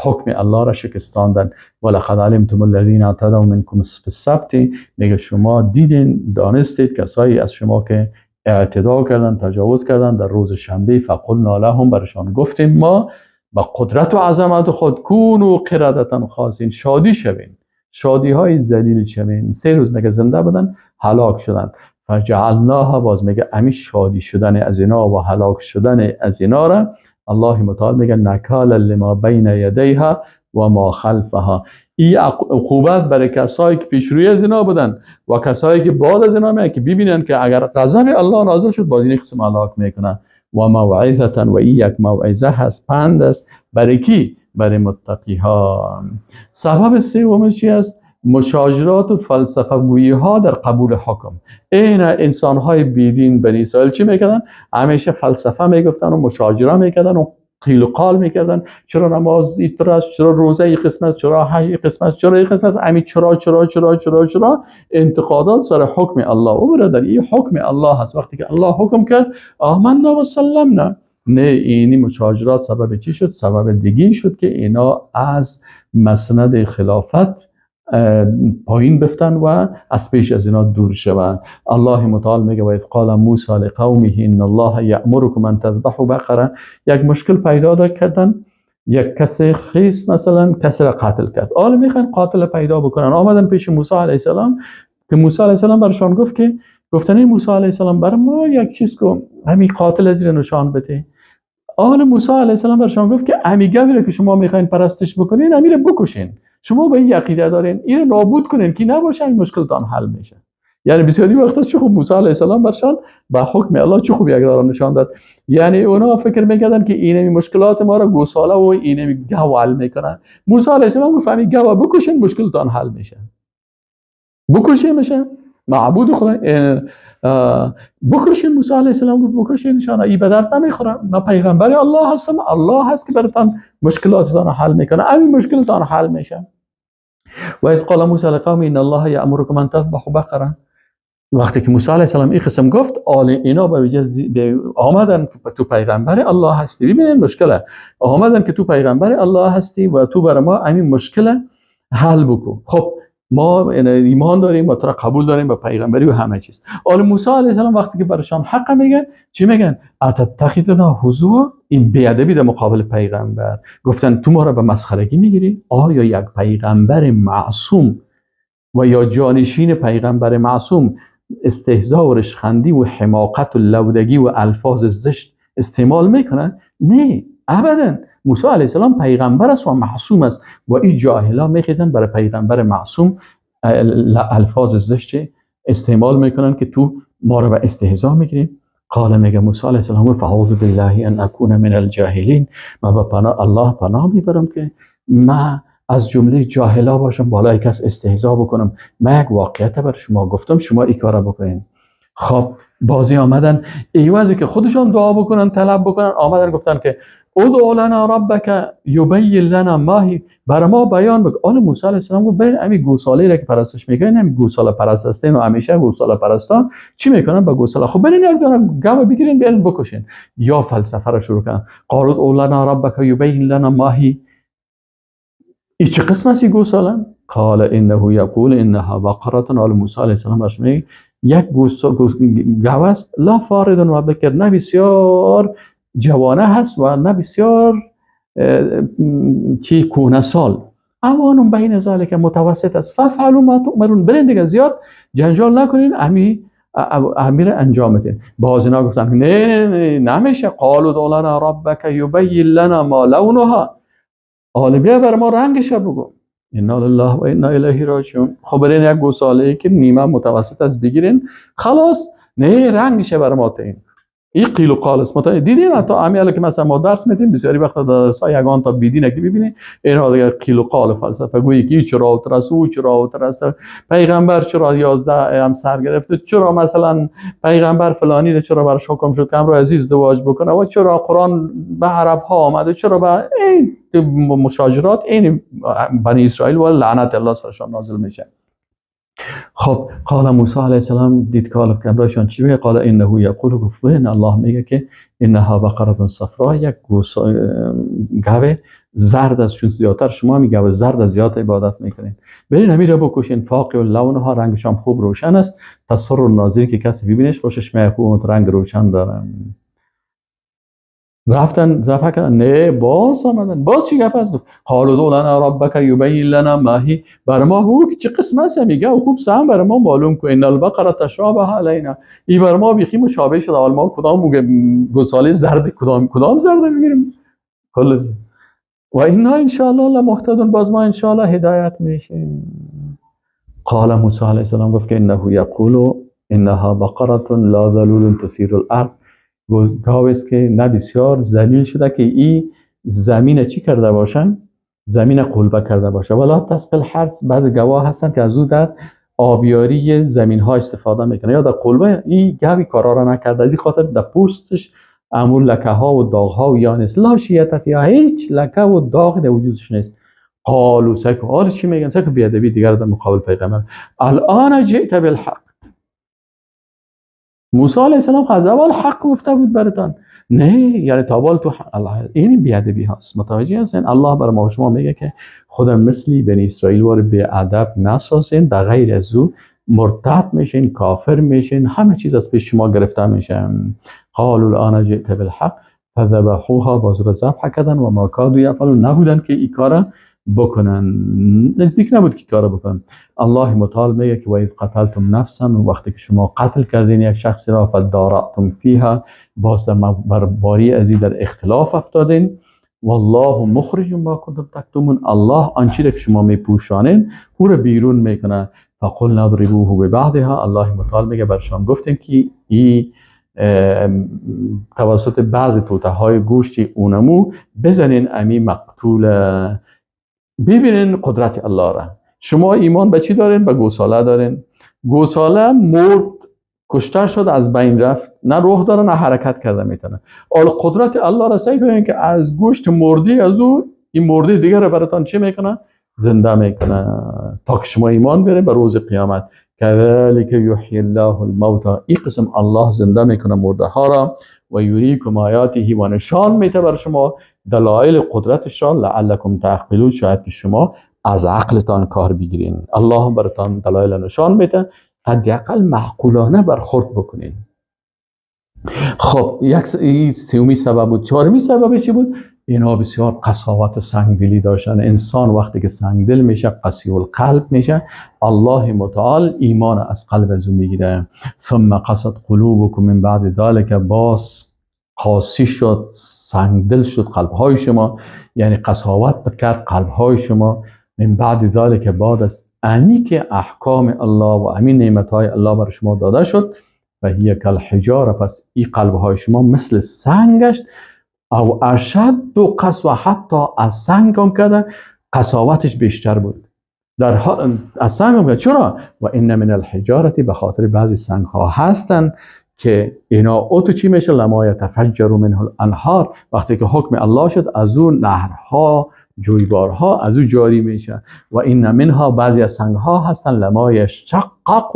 حکم الله را شکستاندن. ولقد علمتم الذین اعتدوا منکم فی السبت، میگه شما دیدین دانستید کسایی از شما که اعتدا کردن تجاوز کردن در روز شنبه. فقلنا لهم، برشان گفتیم ما با قدرت و عظمت خود، کونوا قردة خاسئین، شادی شوین، شادی های ذلیل شوین. 3 روز میگه زنده بودن، هلاک شدن. فجعلناها، باز میگه امی شادی شدن از اینا و هلاک شدن از اینا را الله متعال میگه نکالا لما بین یدیها و ما خلفها. این عقوبت برای کسایی که پیشروی از اینا بودن و کسایی که بعد از اینا میان که ببینن که اگر غضب الله نازل شد باز این قسم هلاک میکنن. و موعظه، و این یک موعظه هست، پند است برای کی؟ برای متقی ها. سبب سوم چی است؟ مشاجرات و فلسفه گویی ها در قبول حکم. این انسان های بیدین بنی اسرائیل چی میکردن؟ همیشه فلسفه میگفتن و مشاجره میکردن و قیل و قال میکردن. چرا نماز اینطور است، چرا روزه این قسم است، چرا حج این قسم است، چرا این قسم است، همین چرا چرا چرا چرا چرا انتقادات سر حکم الله. او برادر این حکم الله هست، وقتی که الله حکم کرد آمنا و سلمنا. نه، اینی مشاجرات سبب چی شد؟ سبب دیگه شد که اینا از مسند خلافت پایین بفتن و از پیش از اینا دور شوند. الله متعال میگه و اذ قال موسی لقومه ان الله یأمرکم ان تذبحوا بقره. یک مشکل پیدا کردن، یک کسی خیس مثلا کسی را قتل کرد، حالا میخوان قاتل پیدا بکنن. آمدن پیش موسی علیه السلام که موسی علیه السلام برشان گفت که گفتن موسی علیه السلام بر ما یک چیز کو، همین قاتل از نشان بده. آل موسی علیه السلام برشان گفت که همین گوی را که شما میخواین پرستش بکنین همین را بکشین، شما به این عقیده دارین، این رو نابود کنین که نباشه این مشکلتان حل میشه. یعنی بسیاری وقتا چه خوب موسی علیه السلام برشان به حکم الله چه خوب یک دارم نشان داد. یعنی اونا فکر میکردن که اینمی مشکلات ما را گوساله و اینمی گو حل میکنن. موسی علیه السلام گفت همین گو بکشین مشکلتان حل میشه. بکشین میشه معبود خدا بکشین. موسی علیه السلام گفت بکشین شان ای به درد نمیخوره، من پیغمبر الله هستم، الله هست که براتان مشکلاتتان حل میکنه، همین مشکلتان حل میشه. و اذ قال موسی لقومه ان الله یأمرکم ان تذبحوا بقره. وقتی که موسی علیه السلام این قسم گفت، آل اینا به آمدن تو پیغمبر الله هستی. ببینید مشکله، آمدن که تو پیغمبر الله هستی و تو بر ما همین مشکل حل بکن. خب ما ایمان داریم و تو را قبول داریم با پیغمبری و همه چیز. آل موسی علیه السلام وقتی که برشان حق میگن چی میگن؟ اتتخذنا هزوا. این بی‌ادبی در مقابل پیغمبر. گفتن تو ما را به مسخرگی میگیری؟ آیا یک پیغمبر معصوم و یا جانشین پیغمبر معصوم استهزا و رشخندی و حماقت و لودگی و الفاظ زشت استعمال میکنه؟ نه، ابدا. موسی علیه السلام پیغمبر است و معصوم است و این جاهلا میخیزن برای پیغمبر معصوم الفاظ زشت استعمال میکنن که تو ما رو به استهزا میگیری. قال میگه موسی علیه السلام فاعوذ بالله ان اکون من الجاهلین. ما به پناه الله پناه میبرم که ما از جمله جاهلا باشم، بالای کس استهزا بکنم. من یک واقعیت بر شما گفتم، شما این کارا بکنین. خب بازی آمدن ایوازی که خودشان دعا بکنن طلب بکنن، آمدن گفتن که ادع لنا ربک یبین لنا ما هی، بر ما بیان بکن. آل موسی علیه السلام گفت برین همین گوساله را که پرستش میکنین، همین گوساله پرست هستین و همیشه گوساله پرستان چی میکنن با گوساله؟ خب برین یک دانه گاو بگیرین بیارین بکشین. یا فلسفه را شروع کردن، قالوا ادع لنا ربک یبین لنا ما هی. این چه قسم است گوساله؟ قال انه یقول انها بقره. آل موسی علیه السلام برش میگه یک گاو است، لا فارض و بکر، نه بسیار جوانه هست و نه بسیار چی کهنه سال، عوان بین ذلک متوسط است. فافعلوا ما تؤمرون، برین دیگه زیاد جنجال نکنین، امیر انجام بدین. باز اینا گفتن نه نه نه نمیشه. قالوا ادع لنا ربک یبین لنا ما لونها. حالا بیا بر ما رنگش بگو. انا لله و انا الیه راجعون. خب برین یک گوساله که نیمه متوسط است بگیرین، خلاص. نه رنگش بر ما تعیین. این قیل و قال است. دیدین حتی امیاله که مثلا ما درس میدیم بسیاری وقت در درس ها یگان تا بیدینه که ببینید اینها دیگه قیل و قال و فلسفه گویی که چرا اترس او چرا اترس، پیغمبر چرا 11 همسر گرفته، چرا مثلا پیغمبر فلانی چرا براش حکم شد که امرو عزیز ازدواج بکنه، و چرا قرآن به عرب ها آمده، چرا به این مشاجرات این بنی اسرائیل و لعنت الله سرشان نازل میشه. خب قال موسی علیه السلام دید که حالا کمرایشان چی میگه؟ قال انه یقول، گفت الله میگه که انها بقره صفرا، یک گاو زرد است، چون زیادتر شما میگه گاو زرد زیاد عبادت میکنین، برین همین را بکشین. فاقع لونها، رنگش هم خوب روشن است، تسر الناظرین، که کسی ببینش خوشش میاد، خوب رنگ روشن داره. رفتن ذبح کردن، نه باز آمدن، باز چی گپ است؟ قالوا ادع لنا ربک یبین لنا ما هی، بر ما بگو که چه قسم است، میگه و خوب سهم بر ما معلوم کن. ان البقره تشابه علینا، این بر ما بیخی مشابه شده. حال ما کدام گوساله زرد، کدام زرد میگیریم کل و اینا ان شاء الله لمهتدون، باز ما ان شاء الله هدایت میشیم. قال موسی علیه السلام گفت که انه یقول انها بقره لا ذلول تثیر الارض، گاو است که نه بسیار ذلیل شده که این زمین چی کرده باشن، زمین قلبه کرده باشه. ولا تسقی الحرث، بعضی گواه هستن که از او در آبیاری زمین ها استفاده میکنه یا در قلبه، این گوی کارا را نکرده، از این خاطر در پوستش امور لکه ها و داغ ها و یا نیست. لا شیعت فیها، هیچ لکه و داغ در وجودش نیست. قالوا سکو، آره چی میگن؟ سکو بیادبی دیگر در مقابل پیغمبر. الان جئت بالحق، موسی علیه السلام از اول حق گفته بود براتان، نه یعنی تابال تو الله، این بیادبی هاست. متوجه هستین؟ الله بر ما شما میگه که خدا مثلی بنی اسرائیل وار بی ادب نسازین، در غیر از او مرتد میشین، کافر میشین، همه چیز از پیش شما گرفته میشه. قالوا الان جئت بالحق فذبحوها، باز را ذبح کردن و ما کادوا یفعلون، نبودن که این کارا بکنن، نزدیک نبود که کارا بکنن. الله متعال میگه که و اذ قتلتم نفسا، وقتی که شما قتل کردین یک شخصی را، فدارأتم فیها، باز در باری ازی در اختلاف افتادین. والله مخرج ما کنتم تکتمون، الله آنچه را که شما میپوشانین او را بیرون میکنه. فقلنا اضربوه ببعضها، الله متعال میگه برشان گفتیم که ای توسط بعض توته های گوشتی اونمو بزنین امی مقتول، ببینین قدرت الله را. شما ایمان به چی دارین؟ به گوساله دارین. گوساله مرد، کشته شد، از بین رفت، نه روح داره نه حرکت کرده میتونه. حالا قدرت الله را سعی کنین که از گوشت مردی از او این مردی دیگر را براتان چی میکنه؟ زنده میکنه، تا که شما ایمان بیارین به روز قیامت. کذالک یحیی الله الموتی، این قسم الله زنده میکنه مرده ها را، و یریکم آیاته، و نشان میده بر شما دلایل قدرتش را، لعلکم تعقلون، شاید که شما از عقلتان کار بگیرین. الله براتان دلایل نشان میده، حداقل معقولانه برخورد بکنین. خب یک سومی سبب بود. چهارمی سبب چی بود؟ اینا بسیار قساوت و سنگدلی داشتن. انسان وقتی که سنگدل میشه، قسی القلب میشه، الله متعال ایمان از قلب از او میگیره. ثم قست قلوبکم من بعد ذلک، باز قاسی شد، سنگدل شد قلبهای شما، یعنی قساوت کرد قلبهای شما. من بعد ذلک، بعد از امی که احکام الله و امین نعمتهای الله بر شما داده شد، و هی کالحجاره، پس این قلبهای شما مثل سنگشت، او اشد دو قسوه، حتی از سنگ هم کرده قساوتش بیشتر بود در از سنگ هم کرده. چرا؟ و ان من الحجارتی، به خاطر بعضی سنگ ها هستن که اینا اوتو چی میشه؟ لما یتفجر منه الانهار، وقتی که حکم الله شد از اون نهرها، جویبارها از او جاری میشه. و این منها، بعضی از سنگ ها هستن لما یشقق،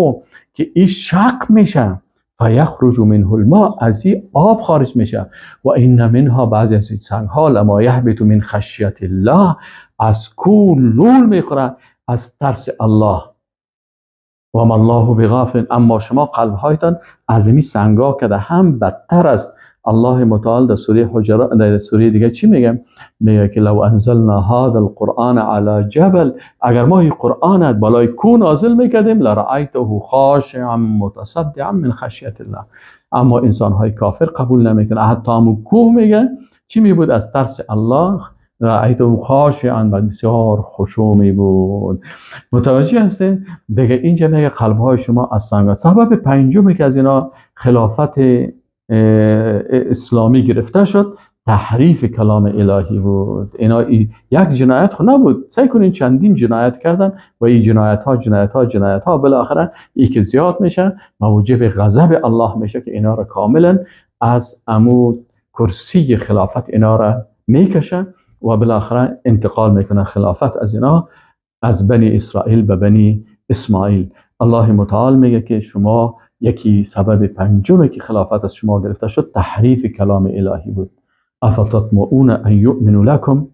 که این شق میشه، فیخرج منه الماء، از این آب خارج میشه. و این منها، بعضی از این سنگ ها لما یهبط من خشیت الله، از کو لول میخوره از ترس الله. و ما الله بغافل، اما شما قلب هایتان از این سنگ ها که هم بدتر است. الله متعال در سوره حجرات، در سوره دیگه چی میگه؟ میگه که لو انزلنا هذا القرآن علی جبل، اگر ما این قرآن بالای کو نازل میکردیم، لرأیته خاشعا متصدعا من خشیت الله. اما انسان های کافر قبول نمیکنه، حتی همون کوه میگه چی میبود؟ از ترس الله رأیته خاشعا، و بسیار خشوع میبود. متوجه هستین؟ دیگه اینجا میگه قلب های شما از سنگ. سبب پنجمی که از اینا خلافت اسلامی گرفته شد، تحریف کلام الهی بود. اینا یک جنایت خو نبود، سعی کنین چندین جنایت کردن و این جنایت ها جنایت ها جنایت ها بالاخره یکی زیاد میشه، موجب غضب الله میشه که اینا را کاملا از عمود کرسی خلافت اینا را میکشه و بالاخره انتقال میکنه خلافت از اینا، از بنی اسرائیل به بنی اسماعیل. الله متعال میگه که شما یکی سبب پنجمی که خلافت از شما گرفته شد تحریف کلام الهی بود. افتطمعون ان یؤمنوا لکم،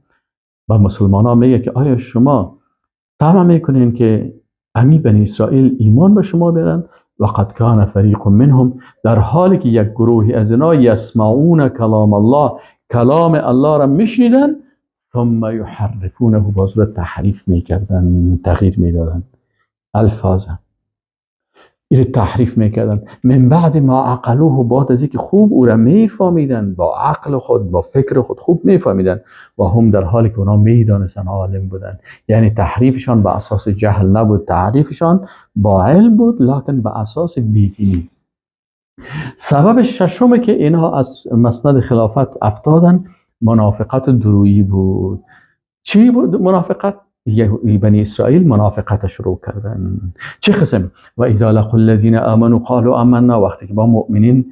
و مسلمان ها میگه که آیا شما طمع میکنین که امی بنی اسرائیل ایمان به شما بیارن؟ وقد کان فریق منهم، در حالی که یک گروهی از اینا یسمعون کلام الله، کلام الله را میشنیدن، ثم یحرفونه، باز را تحریف میکردن، تغییر میدادن الفاظ، این تحریف میکردن. من بعد ما عقلوه، بعد از اینکه خوب او را میفهمیدن، با عقل خود با فکر خود خوب میفهمیدن، و هم در حالی که اونا میدانستن، عالم بودن. یعنی تحریفشان به اساس جهل نبود، تحریفشان با علم بود، لکن به اساس بیدینی. سبب ششم که اینها از مسند خلافت افتادن منافقت درویی بود. چی بود منافقت؟ بنی اسرائیل منافقت شروع کردن. چه قسم؟ و اذا لقوا الذین آمنوا قالوا آمنا. وقتی که با مؤمنین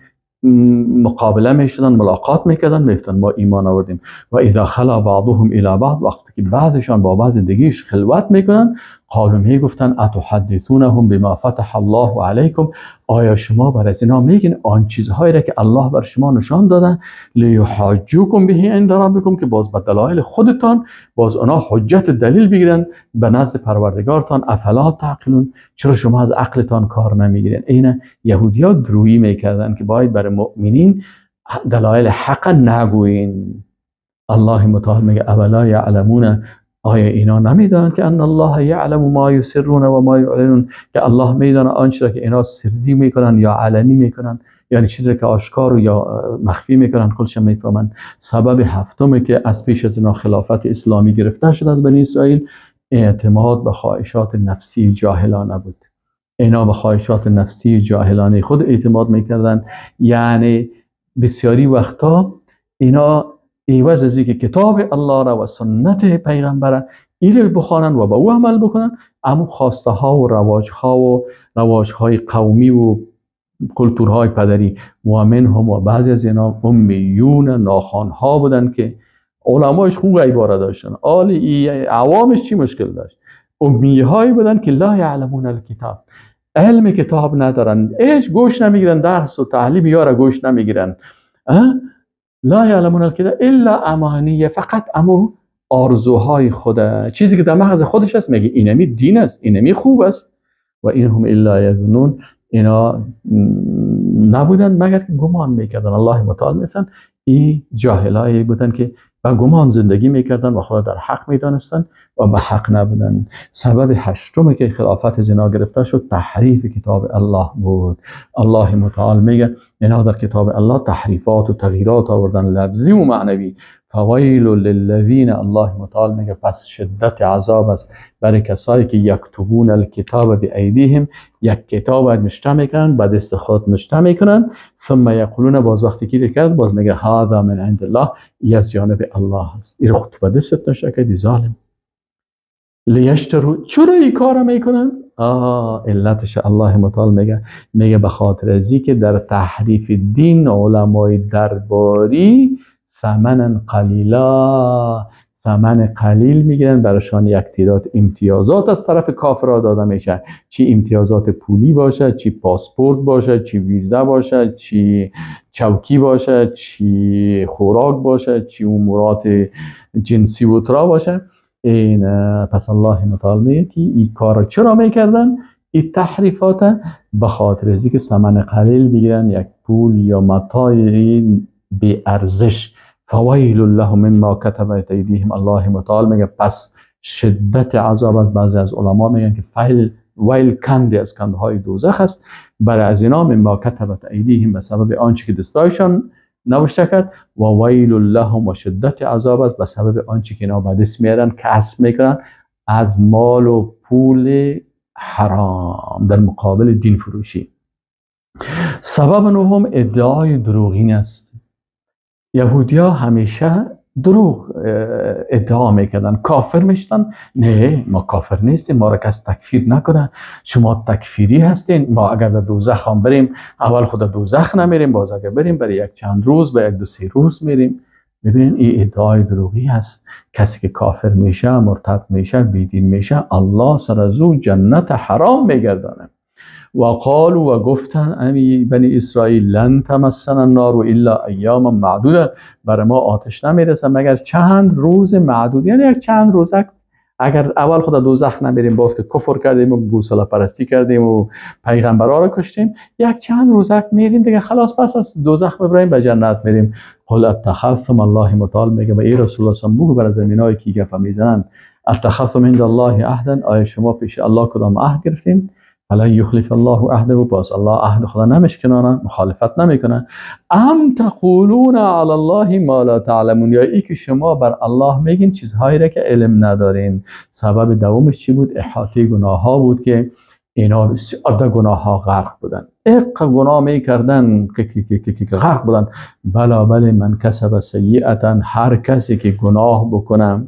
مقابله میشدن، ملاقات میکردن، میگفتن ما ایمان آوردیم. و اذا خلا بعضهم الی بعض، وقتی که بعضشان با بعض دیگهش خلوت میکنن، قالوا میگفتن اتحدثونهم بما فتح الله علیکم، آیا شما بر از اینا میگین آن چیزهایی را که الله بر شما نشان دادن، لیحاجوکم به عند ربکم، که باز به دلایل خودتان باز اونا حجت دلیل بگیرن به نزد پروردگارتان. افلا تعقلون، چرا شما از عقلتان کار نمیگیرین؟ این یهودیا درویی میکردن که باید بر مؤمنین دلایل حق نگویین. الله متعال میگه اولا یعلمون، آیا اینا نمیدانند که ان الله یعلم ما یسرون و ما یعلنون، که الله میدانه آنچه را که اینا سری میکنن یا علنی میکنن، یعنی چیزی که آشکار و یا مخفی میکنن خودش میفهمن. سبب هفتم که از پیش از اینا خلافت اسلامی گرفته شد از بنی اسرائیل، اعتماد به خواهشات نفسی جاهلانه بود. اینا به خواهشات نفسی جاهلانه خود اعتماد میکردن، یعنی بسیاری وقتا اینا عوض از اینکه کتاب الله را و سنت پیغمبر ایره بخوانن و به او عمل بکنن، اما خواسته ها و رواج ها و رواج های قومی و کلتورهای پدری و منهم و بعضی از اینا امیون ناخوان ها بودن که علمایش خوب عباره داشتن، آلی عوامش چی مشکل داشت؟ امی هایی بودن که لا یعلمون الکتاب، علم کتاب ندارن، ایش گوش نمیگیرن، درس و تعلیم یارا گوش نمیگیرن. لا یعلمون الکتاب الا امانیه، فقط امو آرزوهای خوده، چیزی که در مغز خودش هست، میگه اینمی دین است، اینمی خوب است. و اینهم الا یظنون، اینا نبودن مگر که گمان میکردن. الله متعال میگفتن این جاهلایی بودن که با گمان زندگی میکردن و خدا در حق میدانستن و به حق نبودن. سبب هشتم که خلافت زنا گرفته شد تحریف کتاب الله بود. الله متعال میگه اینا در کتاب الله تحریفات و تغییرات آوردن، لفظی و معنوی. فویل للذین، الله متعال میگه پس شدت عذاب است برای کسایی که یکتبون الکتاب بایدیهم، یک کتاب نشته میکنن، با دست خود نشته میکنن، ثم یقولون، باز وقتی که کرد باز میگه هذا من عند الله، ای از جانب الله است، این خود با دست نشته کردی ظالم. لیشترو، چرا این کارو میکنن؟ علتش الله متعال میگه، میگه به خاطر ازی که در تحریف دین علمای درباری ثمنا قلیلا، ثمن قلیل میگیرن، براشان یک تعداد امتیازات از طرف کافرها داده میشه، چی امتیازات پولی باشه، چی پاسپورت باشه، چی ویزا باشه، چی چوکی باشه، چی خوراک باشه، چی امورات جنسی و ترا باشه. این پس الله متعال میگه که این کار چرا میکردن؟ این تحریفات به خاطر از اینکه ثمن قلیل بگیرن، یک پول یا متاع بی ارزش. فویل لهم مما کتبت ایدیهم، الله متعال میگه پس شدت عذاب است. بعضی از علما میگن که ویل کندی از کندهای دوزخ است برای از اینا، مما کتبت ایدیهم، به سبب آنچه که دستایشان نوشته کرد، و ویل لهم و شدت عذاب است به سبب آنچه که اینا به دست میارن، کسب میکنن از مال و پول حرام در مقابل دین فروشی. سبب نهم ادعای دروغین است. یهودیا همیشه دروغ ادعا میکردن، کافر میشدن. نه ما کافر نیستیم، ما را کس تکفیر نکنه، شما تکفیری هستین، ما اگر در دوزخ هم بریم اول خود دوزخ نمیریم، باز اگر بریم برای یک چند روز به یک دو سه روز میریم. ببینین این ادعای دروغی هست. کسی که کافر میشه، مرتد میشه، بیدین میشه، الله سر از او جنت حرام میگردانه. و قالوا و گفتن امی بنی اسرائیل لن تمسنا النار الا ایاما معدوده، برای ما آتش نمیرسه مگر چند روز معدود، یعنی یک چند روز. اگر اول خدا دوزخ نمیریم، باز که کفر کردیم و گوساله پرستی کردیم و پیغمبرا رو کشتیم، یک چند روزک میریم دیگه، خلاص پس از دوزخ میبریم به جنت میریم. قل اتخذتم، الله متعال میگه به ای رسول الله صلی بگو بر زمینایی که گپ میزنن، اتخذتم عند الله عهدا، آیا شما پیش الله کدام عهد گرفتین؟ فلا یخلف الله عهده، باز الله عهد خدا نمیشکنانه، مخالفت نمیکنه. ام تقولون علی الله ما لا تعلمون، یا ای که شما بر الله میگین چیزهایی را که علم ندارین. سبب دومش چی بود؟ احاطه گناه ها بود که اینا بسیار در گناه ها غرق بودن، اق گناه میکردن که غرق بودن. بلا بله من کسب سیئتا، هر کسی که گناه بکنه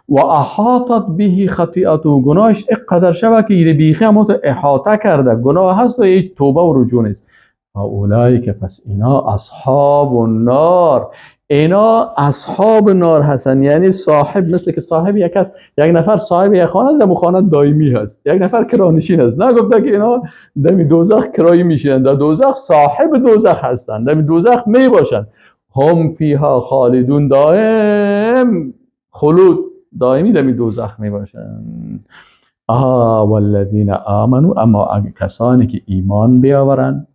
و احاطت به خطیئته، گناهش اقدر شوه که ایره بیخی هم تو احاطه کرده، گناه هست و هیچ توبه و رجوع نیست. و اولئک، پس اینا اصحاب النار، اینا اصحاب نار هستن، یعنی صاحب، مثل که صاحب یک هست، یک نفر صاحب یک خانه است، خانه دائمی هست، یک نفر کرانشین است. نگفته که اینا دمی دوزخ کرایی میشینن، در دوزخ صاحب دوزخ هستن، دمی دوزخ می باشن. هم فیها خالدون، دائم خلود، دائمی دمی دوزخ می باشن. آها والذین آمنوا، اما اگه کسانی که ایمان بیاورن،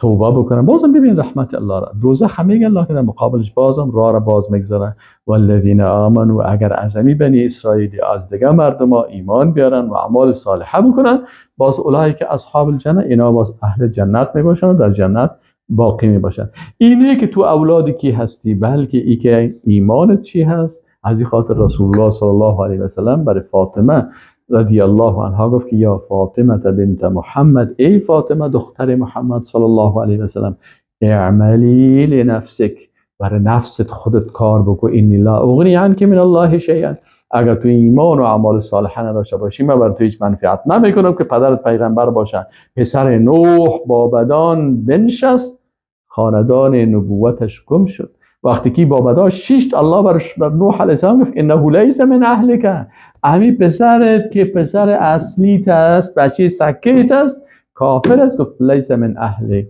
توبه بکنن، بازم ببین رحمت الله را، دوزخ هم میگن لکن در مقابلش بازم راه را باز میگذارن. والذین آمنوا، اگر از بنی اسرائیل از دیگه مردم ها ایمان بیارن و اعمال صالحه بکنن، باز اولایی که اصحاب الجنه، اینا باز اهل جنت میباشن و در جنت باقی میباشن. اینه که تو اولاد کی هستی، بلکه ای که ایمانت چی هست. از این خاطر رسول الله صلی الله علیه و سلم برای فاطمه رضی الله عنها گفت که یا فاطمه بنت محمد، ای فاطمه دختر محمد صلی الله علیه و سلم، اعملی لنفسک، برای نفست خودت کار بکن، انی لا اغنی عنک من الله شیئا، اگر تو ایمان و اعمال صالحه نداشته باشی من بر تو هیچ منفعت نمیکنم که پدرت پیغمبر باشه. پسر نوح بابدان بنشست، خاندان نبوتش گم شد. وقتی که بابدا شیشت، الله بر نوح علیه السلام گفت انه لیس من اهلک، امی پسرت که پسر اصلیت است، بچه سکیت است، کافر است، گفت لیس من اهلک.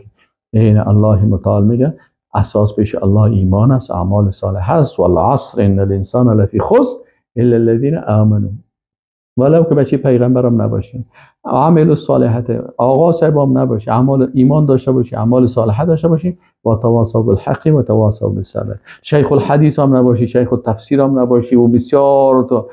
این الله متعال میگه اساس پیش الله ایمان است، اعمال صالح است. والعصر ان الانسان لفی خسر الا الذین آمنوا، ولو که بچه پیغمبرم نباشین، عمل الصالحات، آقا صاحبم نباشه، اعمال ایمان داشته باشی، اعمال صالحه داشته باشی، و تواصوا بالحق و تواصوا بالصبر. شیخ الحدیث هم نباشی، شیخ التفسیر هم نباشی و بسیار تو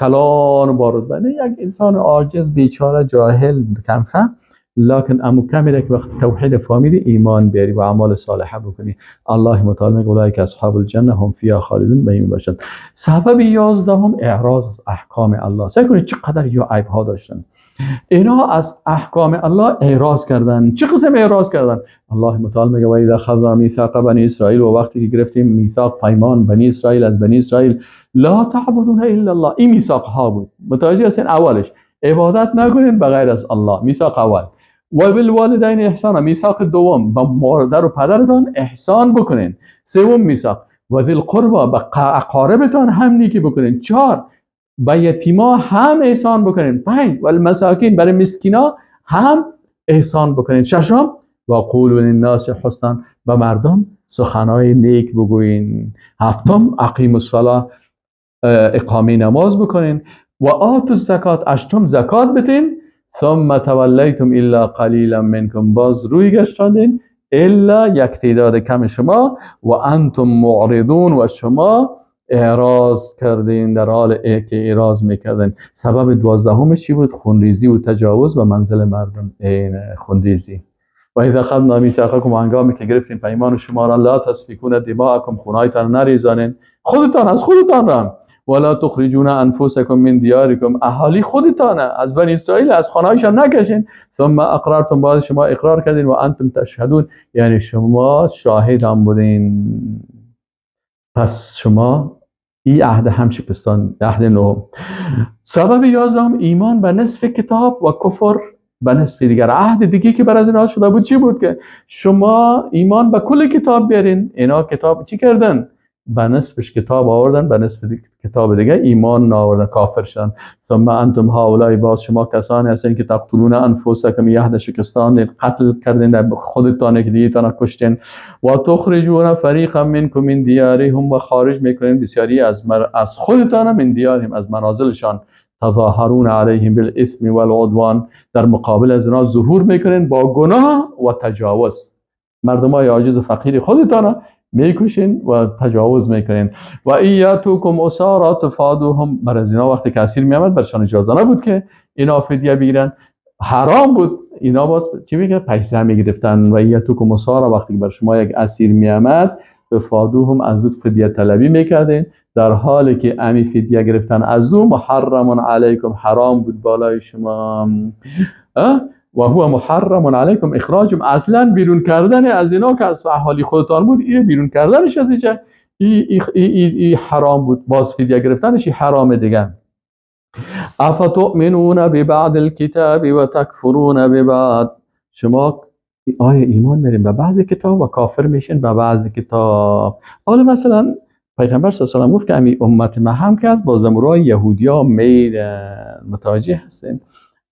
کلان بارد بنه، یک انسان عاجز بیچاره جاهل کم فهم، لکن امو کمی که وقت توحید فهمیدی ایمان بیاری و اعمال صالحه بکنی. الله متعال میگه اولئک اصحاب الجنه هم فیها خالدون، به این باشند. سبب 11 اعراض از احکام الله. سعی کنید چقدر یا عیب ها داشتن، اینا از احکام الله اعراض کردن. چه قسم اعراض کردن؟ الله متعال میگه و اذا اخذنا میثاق بنی اسرائیل، و وقتی که گرفتیم میثاق پیمان بنی اسرائیل از بنی اسرائیل، لا تعبدون الا الله، این میثاق ها بود. متوجه هستین؟ اولش عبادت نکنین بغیر از الله، میثاق اول. و بالوالدین احسانا، میثاق دوم، با مادر و پدرتان احسان بکنین. سوم میثاق، و ذی القربا، به اقاربتان هم نیکی بکنین. چهار، به یتیما هم احسان بکنین. پنج، و المساکین، برای مسکینا هم احسان بکنین. ششم، و قولوا للناس حسنا، به مردم سخنای نیک بگوین. هفتم، اقیموا الصلاه، اقامه نماز بکنین. و آتوا الزکات، هشتم، زکات بتین. ثم تولیتم الا قلیلا منکم، باز روی گشتاندین الا یک تعداد کم شما، و انتم معرضون، و شما اعراض کردین، در حال که اعراض میکردین. سبب 12 چی بود؟ خونریزی و تجاوز و منزل مردم، این خونریزی. و اذا اخذنا میثاقکم، هنگامی که گرفتیم پیمان شما را، لا تسفکون دماءکم، خونهایتان نریزانین، خودتان از خودتان را، ولا تخرجون انفسکم من دیارکم، اهالی خودتان از بنی اسرائیل از خانه‌هایشان نکشین. ثم اقررتم، بعد شما اقرار کردین، و انتم تشهدون، یعنی شما شاهد هم بودین. پس شما این عهد هم شکستان، عهد نهم. سبب 11 ایمان به نصف کتاب و کفر به نصف دیگر. عهد دیگه که بر از اینها شده بود چی بود؟ که شما ایمان به کل کتاب بیارین. اینا کتاب چی کردن؟ به نصفش کتاب آوردن، به نصف کتاب دیگه ایمان نآوردن، کافر شدن. ثم انتم هؤلاء، باز شما کسانی هستین که تقتلون انفسکم، عهد شکستان، قتل کردین خودتان که دیگه کشتین. و تخرجون فریقا منکم من دیارهم، و خارج میکنین بسیاری از خودتان، من دیارهم، از منازلشان. تظاهرون علیهم بالاثم والعدوان، در مقابل از اینا ظهور میکنین با گناه و تجاوز. مردمای عاجز فقیر خودتان میکشین و تجاوز میکنین. و ایاتوکم اسارا تفادوهم، بر از اینا وقتی که اسیر میامد برشان اجازه نبود که اینا فدیه بگیرن، حرام بود. اینا باز چی میگه؟ پیسه میگرفتن. و ایاتوکم اسارا، وقتی که بر شما یک اسیر میامد، تفادوهم، از او فدیه طلبی میکردین، در حالی که امی فدیه گرفتن از او محرم علیکم، حرام بود بالای شما. و هو محرم علیکم اخراجم، اصلا بیرون کردن از اینا که از اهالی خودتان بود، این بیرون کردنش از اینجا ای ای ای, ای حرام بود، باز فدیه گرفتنش حرام دیگه. افتؤمنون ببعض الکتاب و تکفرون ببعض. شما آیا ایمان میرین به بعضی کتاب و کافر میشین به بعضی کتاب؟ حالا مثلا پیغمبر صلی الله علیه و سلم گفت که امی امت ما هم که از با زمرای یهودیا میرن. متوجه هستین؟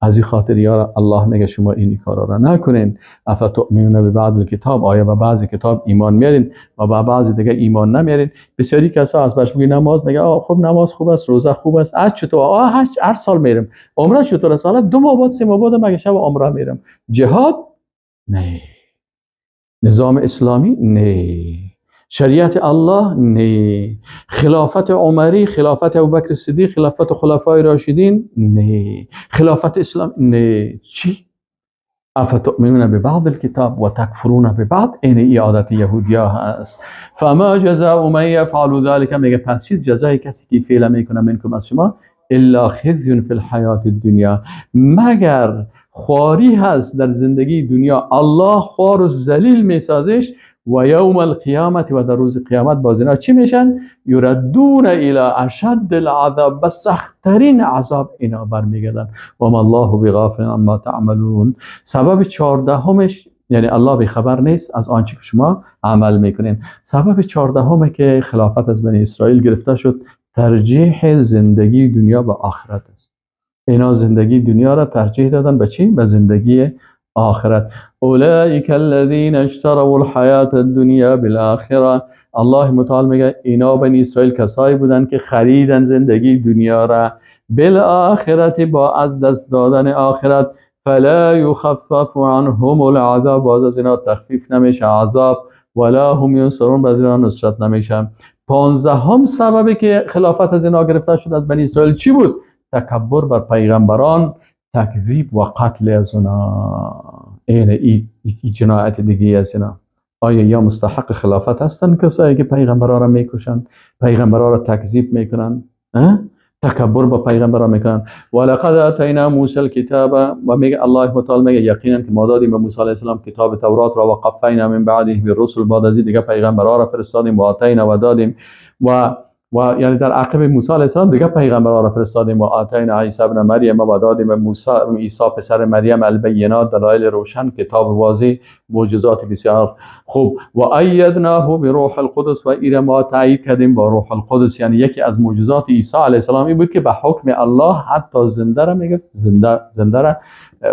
از این خاطر یا الله میگه شما این کارا را نکنین. افتؤمنون ببعض الکتاب، آیا به بعضی کتاب ایمان میارین و به بعضی دیگه ایمان نمیارین؟ بسیاری کسا از برش میگه نماز، میگه آ خب نماز خوب است، روزه خوب است، از چطور هر سال میرم عمره، چطور است؟ حالا 2 ماه بعد 3 ماه بعد مگه شب عمره میرم. جهاد نه، نظام اسلامی نه، شریعت الله نه، خلافت عمری، خلافت ابوبکر صدیق، خلافت خلفای راشدین نه، خلافت اسلام نه. چی؟ افتؤمنون ببعض الكتاب و تکفرون ببعض. این ای عادت یهودیا هست. فما جزاء من یفعل ذلك، میگه پس چیز جزای کسی که فعل میکنه منکم از شما، الا خزی فی الحیات الدنیا، مگر خواری هست در زندگی دنیا. الله خوار و ذلیل میسازش. و یوم القیامت، و در روز قیامت باز اینا چی میشن؟ یردون الی اشد العذاب، به سختترین عذاب اینا برمیگردن. و ما الله بغافل عما تعملون. سبب 14 یعنی الله بیخبر نیست از آنچه که شما عمل میکنین. سبب 14 که خلافت از بنی اسرائیل گرفته شد، ترجیح زندگی دنیا به آخرت است. اینا زندگی دنیا را ترجیح دادن به چی؟ به زندگی آخرت. اولئک الذین اشتروا الحیاة الدنیا بالآخرة. الله متعال میگه اینا بنی اسرائیل کسایی بودن که خریدن زندگی دنیا را بالآخرت، با از دست دادن آخرت. فلا یخفف عنهم العذاب، باز از اینا تخفیف نمیشه عذاب، ولا هم ینصرون، باز اینا نصرت نمیشه. 15 سببی که خلافت از اینا گرفته شد از بنی اسرائیل چی بود؟ تکبر بر پیغمبران، تکذیب و قتل از اونا. این ای جنایت دیگه از اینا. آیا یا مستحق خلافت هستن کسایی که پیغمبران را میکشن، پیغمبران را تکذیب میکنن، تکبر با پیغمبران میکنن؟ ولقد اتینا موسی الکتاب، و میگه الله متعال میگه یقینا که ما دادیم به موسی علیه السلام کتاب تورات را، و قفینا من بعده بالرسل، بعد از دیگه پیغمبران را فرستادیم، و اتینا و دادیم و یعنی در عقب موسی علیه السلام دیگه پیغمبران را فرستادیم، و آتینا عیسی ابن مریم، و دادیم به موسی عیسی پسر مریم البینات، دلایل روشن، کتاب واضح، معجزات بسیار خوب، و ایدناه بروح القدس، و ایره ما تایید کردیم با روح القدس. یعنی یکی از معجزات عیسی علیه السلام این بود که به حکم الله حتی زنده را میگه زنده را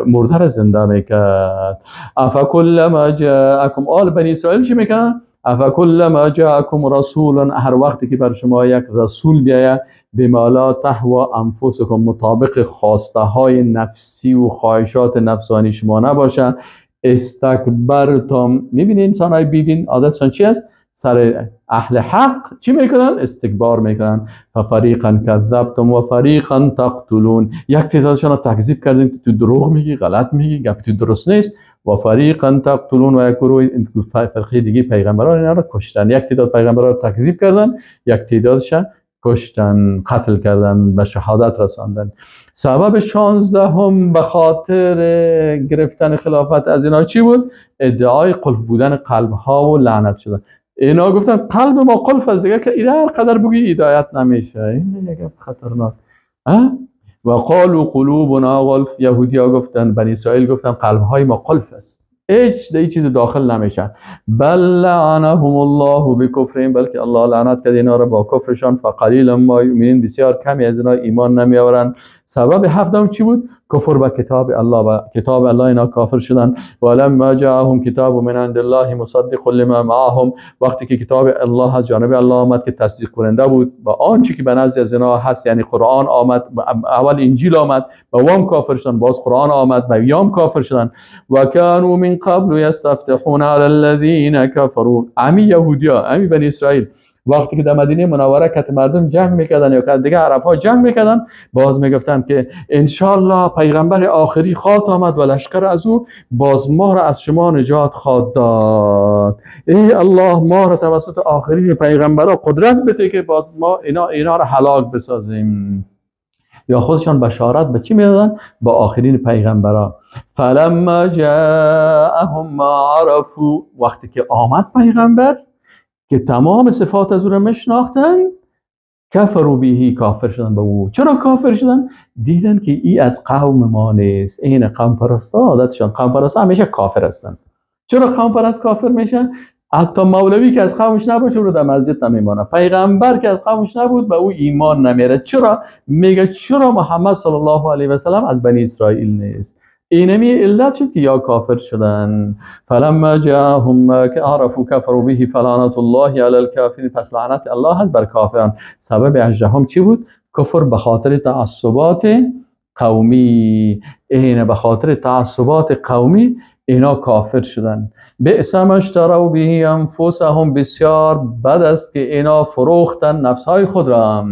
مرده را زنده میکرد. افکلما جاءکم، آل بنی اسرائیل چی میکنن؟ افکلما جاءکم رسول، هر وقتی که بر شما یک رسول بیاید، بما لا تهوى انفسکم، مطابق خواسته های نفسی و خواهشات نفسانی شما نباشه، استکبرتم. میبینید انسان های بیدین عادتشان چی است؟ سر اهل حق چی میکنن؟ استکبار میکنن. ففریقا کذبتم و فریقا تقتلون، یک تعدادشان را تکذیب کردیم که تو دروغ میگی، غلط میگی، گپ تو درست نیست. و فریقا تقتلون، و یک گروه فرقه دیگه پیغمبران اینا را کشتن. یک تعداد پیغمبران را تکذیب کردن، یک تعدادش کشتن، قتل کردن، به شهادت رساندن. سبب 16 به خاطر گرفتن خلافت از اینا چی بود؟ ادعای قلف بودن قلب ها و لعنت شدن. اینا گفتن قلب ما قلف است دیگه، که اینا هر قدر بگی هدایت نمیشه. این یک خطرناک. و قالوا قلوبنا غلف، یهودیا گفتن، بنی اسرائیل گفتن قلب های ما قلف است، هیچ دیگه چیز داخل نمیشه. بل لعنهم الله بکفرهم، بلکه الله لعنت کرد اینا را با کفرشان. فقلیلا ما یؤمنون، بسیار کمی از اینا ایمان نمیآورند. سبب 7 چی بود؟ کفر به کتاب الله، و کتاب الله اینا کافر شدن. ولما جاءهم کتاب من عند الله مصدق لما معهم، وقتی که کتاب الله از جانب الله آمد که تصدیق کننده بود و آنچه که به نزد از اینا هست، یعنی قرآن آمد، اول انجیل آمد و وام کافر شدن، باز قرآن آمد و یام کافر شدن. و کانوا من قبل یستفتحون علی الذین کفروا، امی یهودیا، امی بنی اسرائیل وقتی که در مدینه منوره کت مردم جنگ میکردن یا که دیگه عرب ها جنگ میکردن، باز میگفتن که انشالله پیغمبر آخری خواهد آمد و لشکر از او باز ما را از شما نجات خواهد داد. ای الله ما را توسط آخرین پیغمبرها قدرت بده که باز ما اینا را هلاک بسازیم. یا خودشان بشارت به چی میدادن؟ با آخرین پیغمبرها. فلما جاءهم ما عرفوا، وقتی که آمد پیغمبر که تمام صفات از او را میشناختن، کفروا به، کافر شدن به او. چرا کافر شدن؟ دیدن که ای از قوم ما نیست. این قوم پرستا عادتشان، قوم پرستا همیشه کافر هستن. چرا قوم پرست کافر میشن؟ حتی مولوی که از قومش نباشه او رو در مسجد نمیمانه، پیغمبر که از قومش نبود به او ایمان نمیره. چرا؟ میگه چرا محمد صلی الله علیه و سلم از بنی اسرائیل نیست؟ اینمی علت شد که یا کافر شدن. فلما جاءهم ما عرفوا كفروا به فلعنت الله علی الکافرین. پس لعنت الله هست بر کافران. سبب 18 چی بود؟ کفر به خاطر تعصبات قومی. این به خاطر تعصبات قومی اینا کافر شدن. بئس ما اشتروا به انفسهم، بسیار بد است که اینا فروختن نفسهای خود را.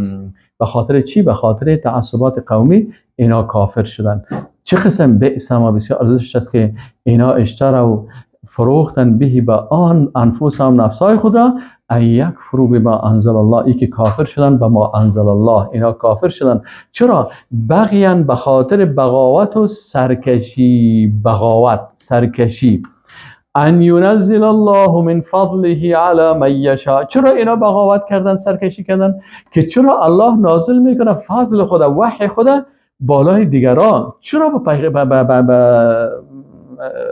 به خاطر چی؟ به خاطر تعصبات قومی اینا کافر شدن. چه قسم بئس ما، بسیار ارزش است که اینا اشتروا فروختن به با آن انفسهم نفسهای خود را، ان یکفروا بما انزل الله، ای که کافر شدن به ما انزل الله. اینا کافر شدن چرا؟ بغیان، به خاطر بغاوت و سرکشی. بغاوت، سرکشی. ان ینزل الله من فضله علی من یشاء. چرا اینا بغاوت کردن، سرکشی کردن؟ که چرا الله نازل میکنه فضل خدا، وحی خدا بالای دیگران؟ چرا به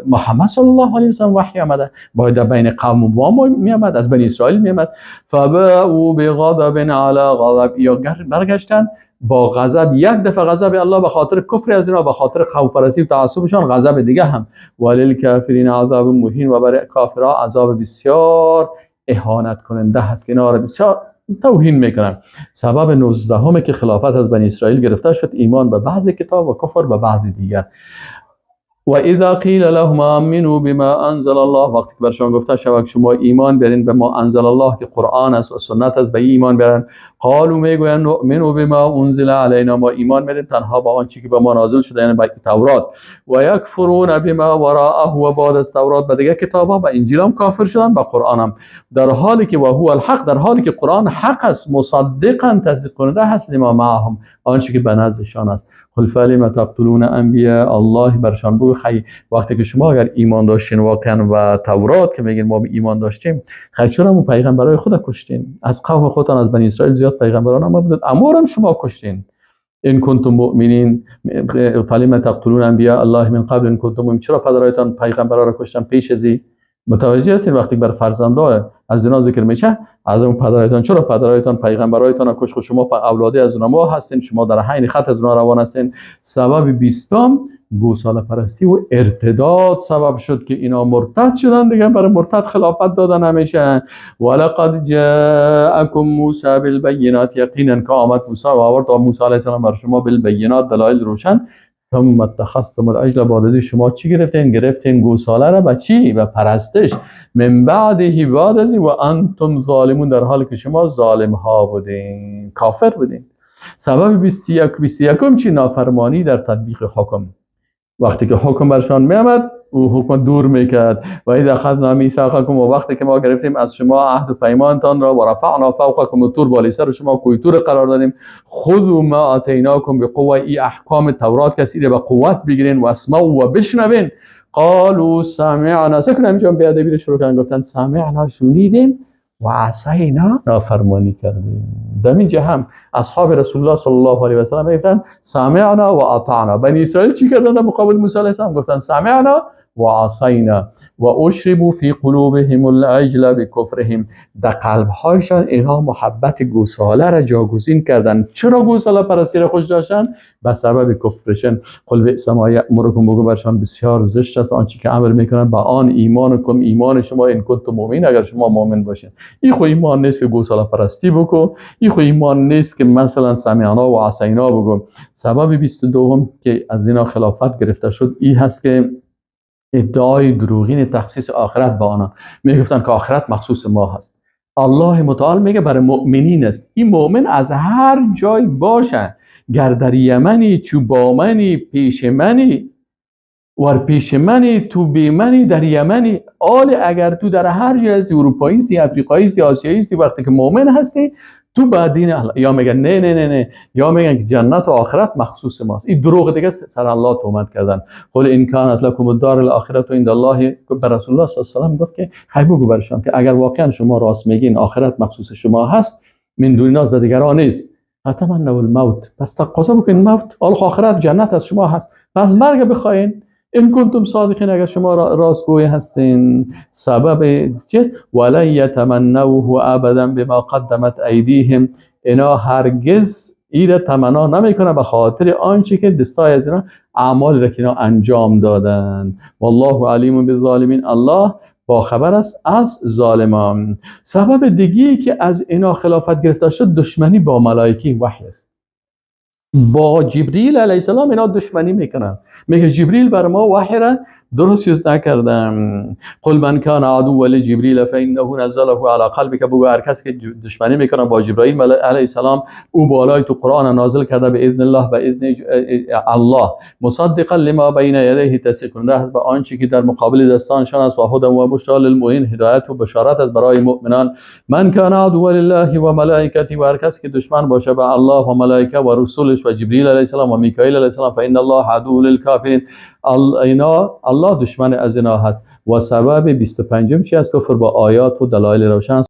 محمد صلی الله علیه و سلم وحی آمده؟ باید بین قوم ما می آمد، از بنی اسرائیل می آمد. فباءوا بغضب علی غضب، یا برگشتن با غضب، یک دفعه غضب الله به خاطر کفر از اینا، به خاطر قوم پرستی و تعصبشان، غضب دیگه هم. وللکافرین عذاب مهین، و برای کافرها عذاب بسیار اهانت کننده هست که اینا را بسیار توهین میکنن. سبب 19 که خلافت از بنی اسرائیل گرفته شد، ایمان به بعض کتاب و کفر به بعض دیگر. و اذا قیل لهم آمنوا بما انزل الله، وقتی که برشان گفته شود شما ایمان بیارین به ما انزل الله که قرآن است و سنت است، به ایمان بیارن، قالوا میگویند نؤمن بما انزل علینا، ما ایمان میاریم تنها با آنچه که به ما نازل شده، یعنی به تورات. و یکفرون بما وراءه، و بعد از تورات به دیگه کتابا، به انجیل هم کافر شدن، به قرآن هم، در حالی که و هو الحق، در حالی که قرآن حق است، مصدقا تصدیق کننده هست لما معهم، آنچه که به نزدشان است. قل فلم تقتلون انبیاء الله، برشان بگو خی وقتی که شما اگر ایمان داشتین واقعا و تورات که میگین ما ایمان داشتیم، خی چرا مو پیغمبرای خود کشتین؟ از قوم خودتان، از بنی اسرائیل زیاد پیغمبران هم بودند، اما شما کشتین. ان کنتم مؤمنین فلم تقتلون انبیاء الله من قبل ان کنتم مؤمنین، چرا پدرایتان پیغمبرا را کشتن پیش از این؟ متوجه هستین وقتی بر فرزندا از اینا ذکر میشه، از اون پدرایتان، چرا پدرایتان پیغمبرایتان کش؟ شما اولادی از اونها ما هستین، شما در حین خط از اونها روان هستین. سبب 20 گوساله پرستی و ارتداد سبب شد که اینا مرتد شدن دیگه، برای مرتد خلافت دادن همیشه. ولقد جاءکم موسی بالبینات، یقینا که آمد موسی و آورد موسی علیه السلام بر شما بالبینات، دلایل روشن. ثم اتخذتم العجل، بعد شما چی گرفتین؟ گرفتین گوساله را به چی؟ به پرستش. من بعده، بعد از و انتم ظالمون، در حالی که شما ظالم ها بودین، کافر بودین. سبب 21 چی؟ نافرمانی در تطبیق حکم. وقتی که حکم برشان میامد او حکم دور میکرد. و اذا اخذنا میثاقکم، و وقتی که ما گرفتیم از شما عهد و پیمانتان را، و رفعنا فوقکم الطور، بالای سر شما کوه طور قرار دادیم، خذوا ما آتیناکم بقوه، ای احکام تورات کسی را به قوت بگیرین، و اسمعوا و بشنوین. قالوا سمعنا، سکن همینجا بیادبی رو شروع کردن، گفتن سمعنا، شنیدیم، و عصینا، نافرمانی کردیم. در اینجا هم اصحاب رسول الله صلی الله علیه و سلم گفتن سمعنا و اطعنا. بنی اسرائیل چی کردن در مقابل موسی علیه السلام؟ گفتن سمعنا و عصینا. و اشربوا فی قلوبهم العجل بکفرهم، در قلبهایشان اینها محبت گوساله را جاگزین کردن. چرا گوساله پرستی را خوش داشتن؟ به سبب کفرشن. قل بئس ما یأمرکم، بگو برشان بسیار زشت است آنچه که امر میکنن، به آن ایمان کن، ایمان شما ان کنتم مؤمنین، اگر شما مؤمن باشین. این خو ایمان نیست که گوساله پرستی بکو، این خو ایمان نیست که مثلا سمعنا و عصینا بگو. سبب 22 که از اینا خلافت گرفته شد این هست که ادعای دروغین تخصیص آخرت به آنان. میگفتن که آخرت مخصوص ما هست. الله متعال میگه برای مؤمنین است. این مؤمن از هر جای باشه، گر در یمنی چو با منی پیش منی، ور پیش منی تو بی منی در یمنی. آل اگر تو در هر جای هستی، اروپایی هستی، افریقایی هستی، آسیایی هستی، وقتی که مؤمن هستی تو با دین الله. یا میگن نه نه نه نه، یا میگن که جنت و آخرت مخصوص ماست. این دروغ دیگه سر الله تهمت کردن. قل ان کانت لکم الدار الاخره عند الله، به رسول الله صلی الله علیه و سلم گفت که خی بگو برشان که اگر واقعا شما راست میگین آخرت مخصوص شما هست، من دون الناس، به دیگران نیست، فتمنوا الموت، پس تقاضا بکنین موت. حالا آخرت جنت از شما هست، پس مرگ بخواین. ان کنتم صادقین، اگر شما راستگوی هستین. سبب چیست؟ ولن یتمنوه ابدا بما قدمت ایدیهم، اینا هرگز ایره تمنا نمیکنه به خاطر آنچه که دستای از اینا اعمال را که اینا انجام دادن. والله علیم بالظالمین، الله با خبر است از ظالمان. سبب دیگه که از اینا خلافت گرفته شد دشمنی با ملائکه وحی است. با جبریل علیه السلام اینا دشمنی میکنن. میگه جبریل بر ما وحی را درست چیز نکردم. قل من کان عدوا لجبریل فانه نزله علی قلبک، بگو هر کس که دشمنی میکنه با جبرائیل علیه السلام، او بالای تو قرآن نازل کرده به اذن الله، به اذن الله، مصدقا لما بین یدیه، تصدیق کننده است به آنچه که در مقابل دستانشان است، و هدی و بشری للمؤمنین، هدایت و بشارت است برای مؤمنان. من کان عدوا لله و ملائکته، و هر کس که دشمن باشه به الله و ملائکه و رسولش و جبریل علیه السلام و میکائیل علیه السلام، فان الله عدو للکافرین، اینا الله دشمن از اینا هست. و سبب 25 چی است؟ کفر با آیات و دلایل روشن.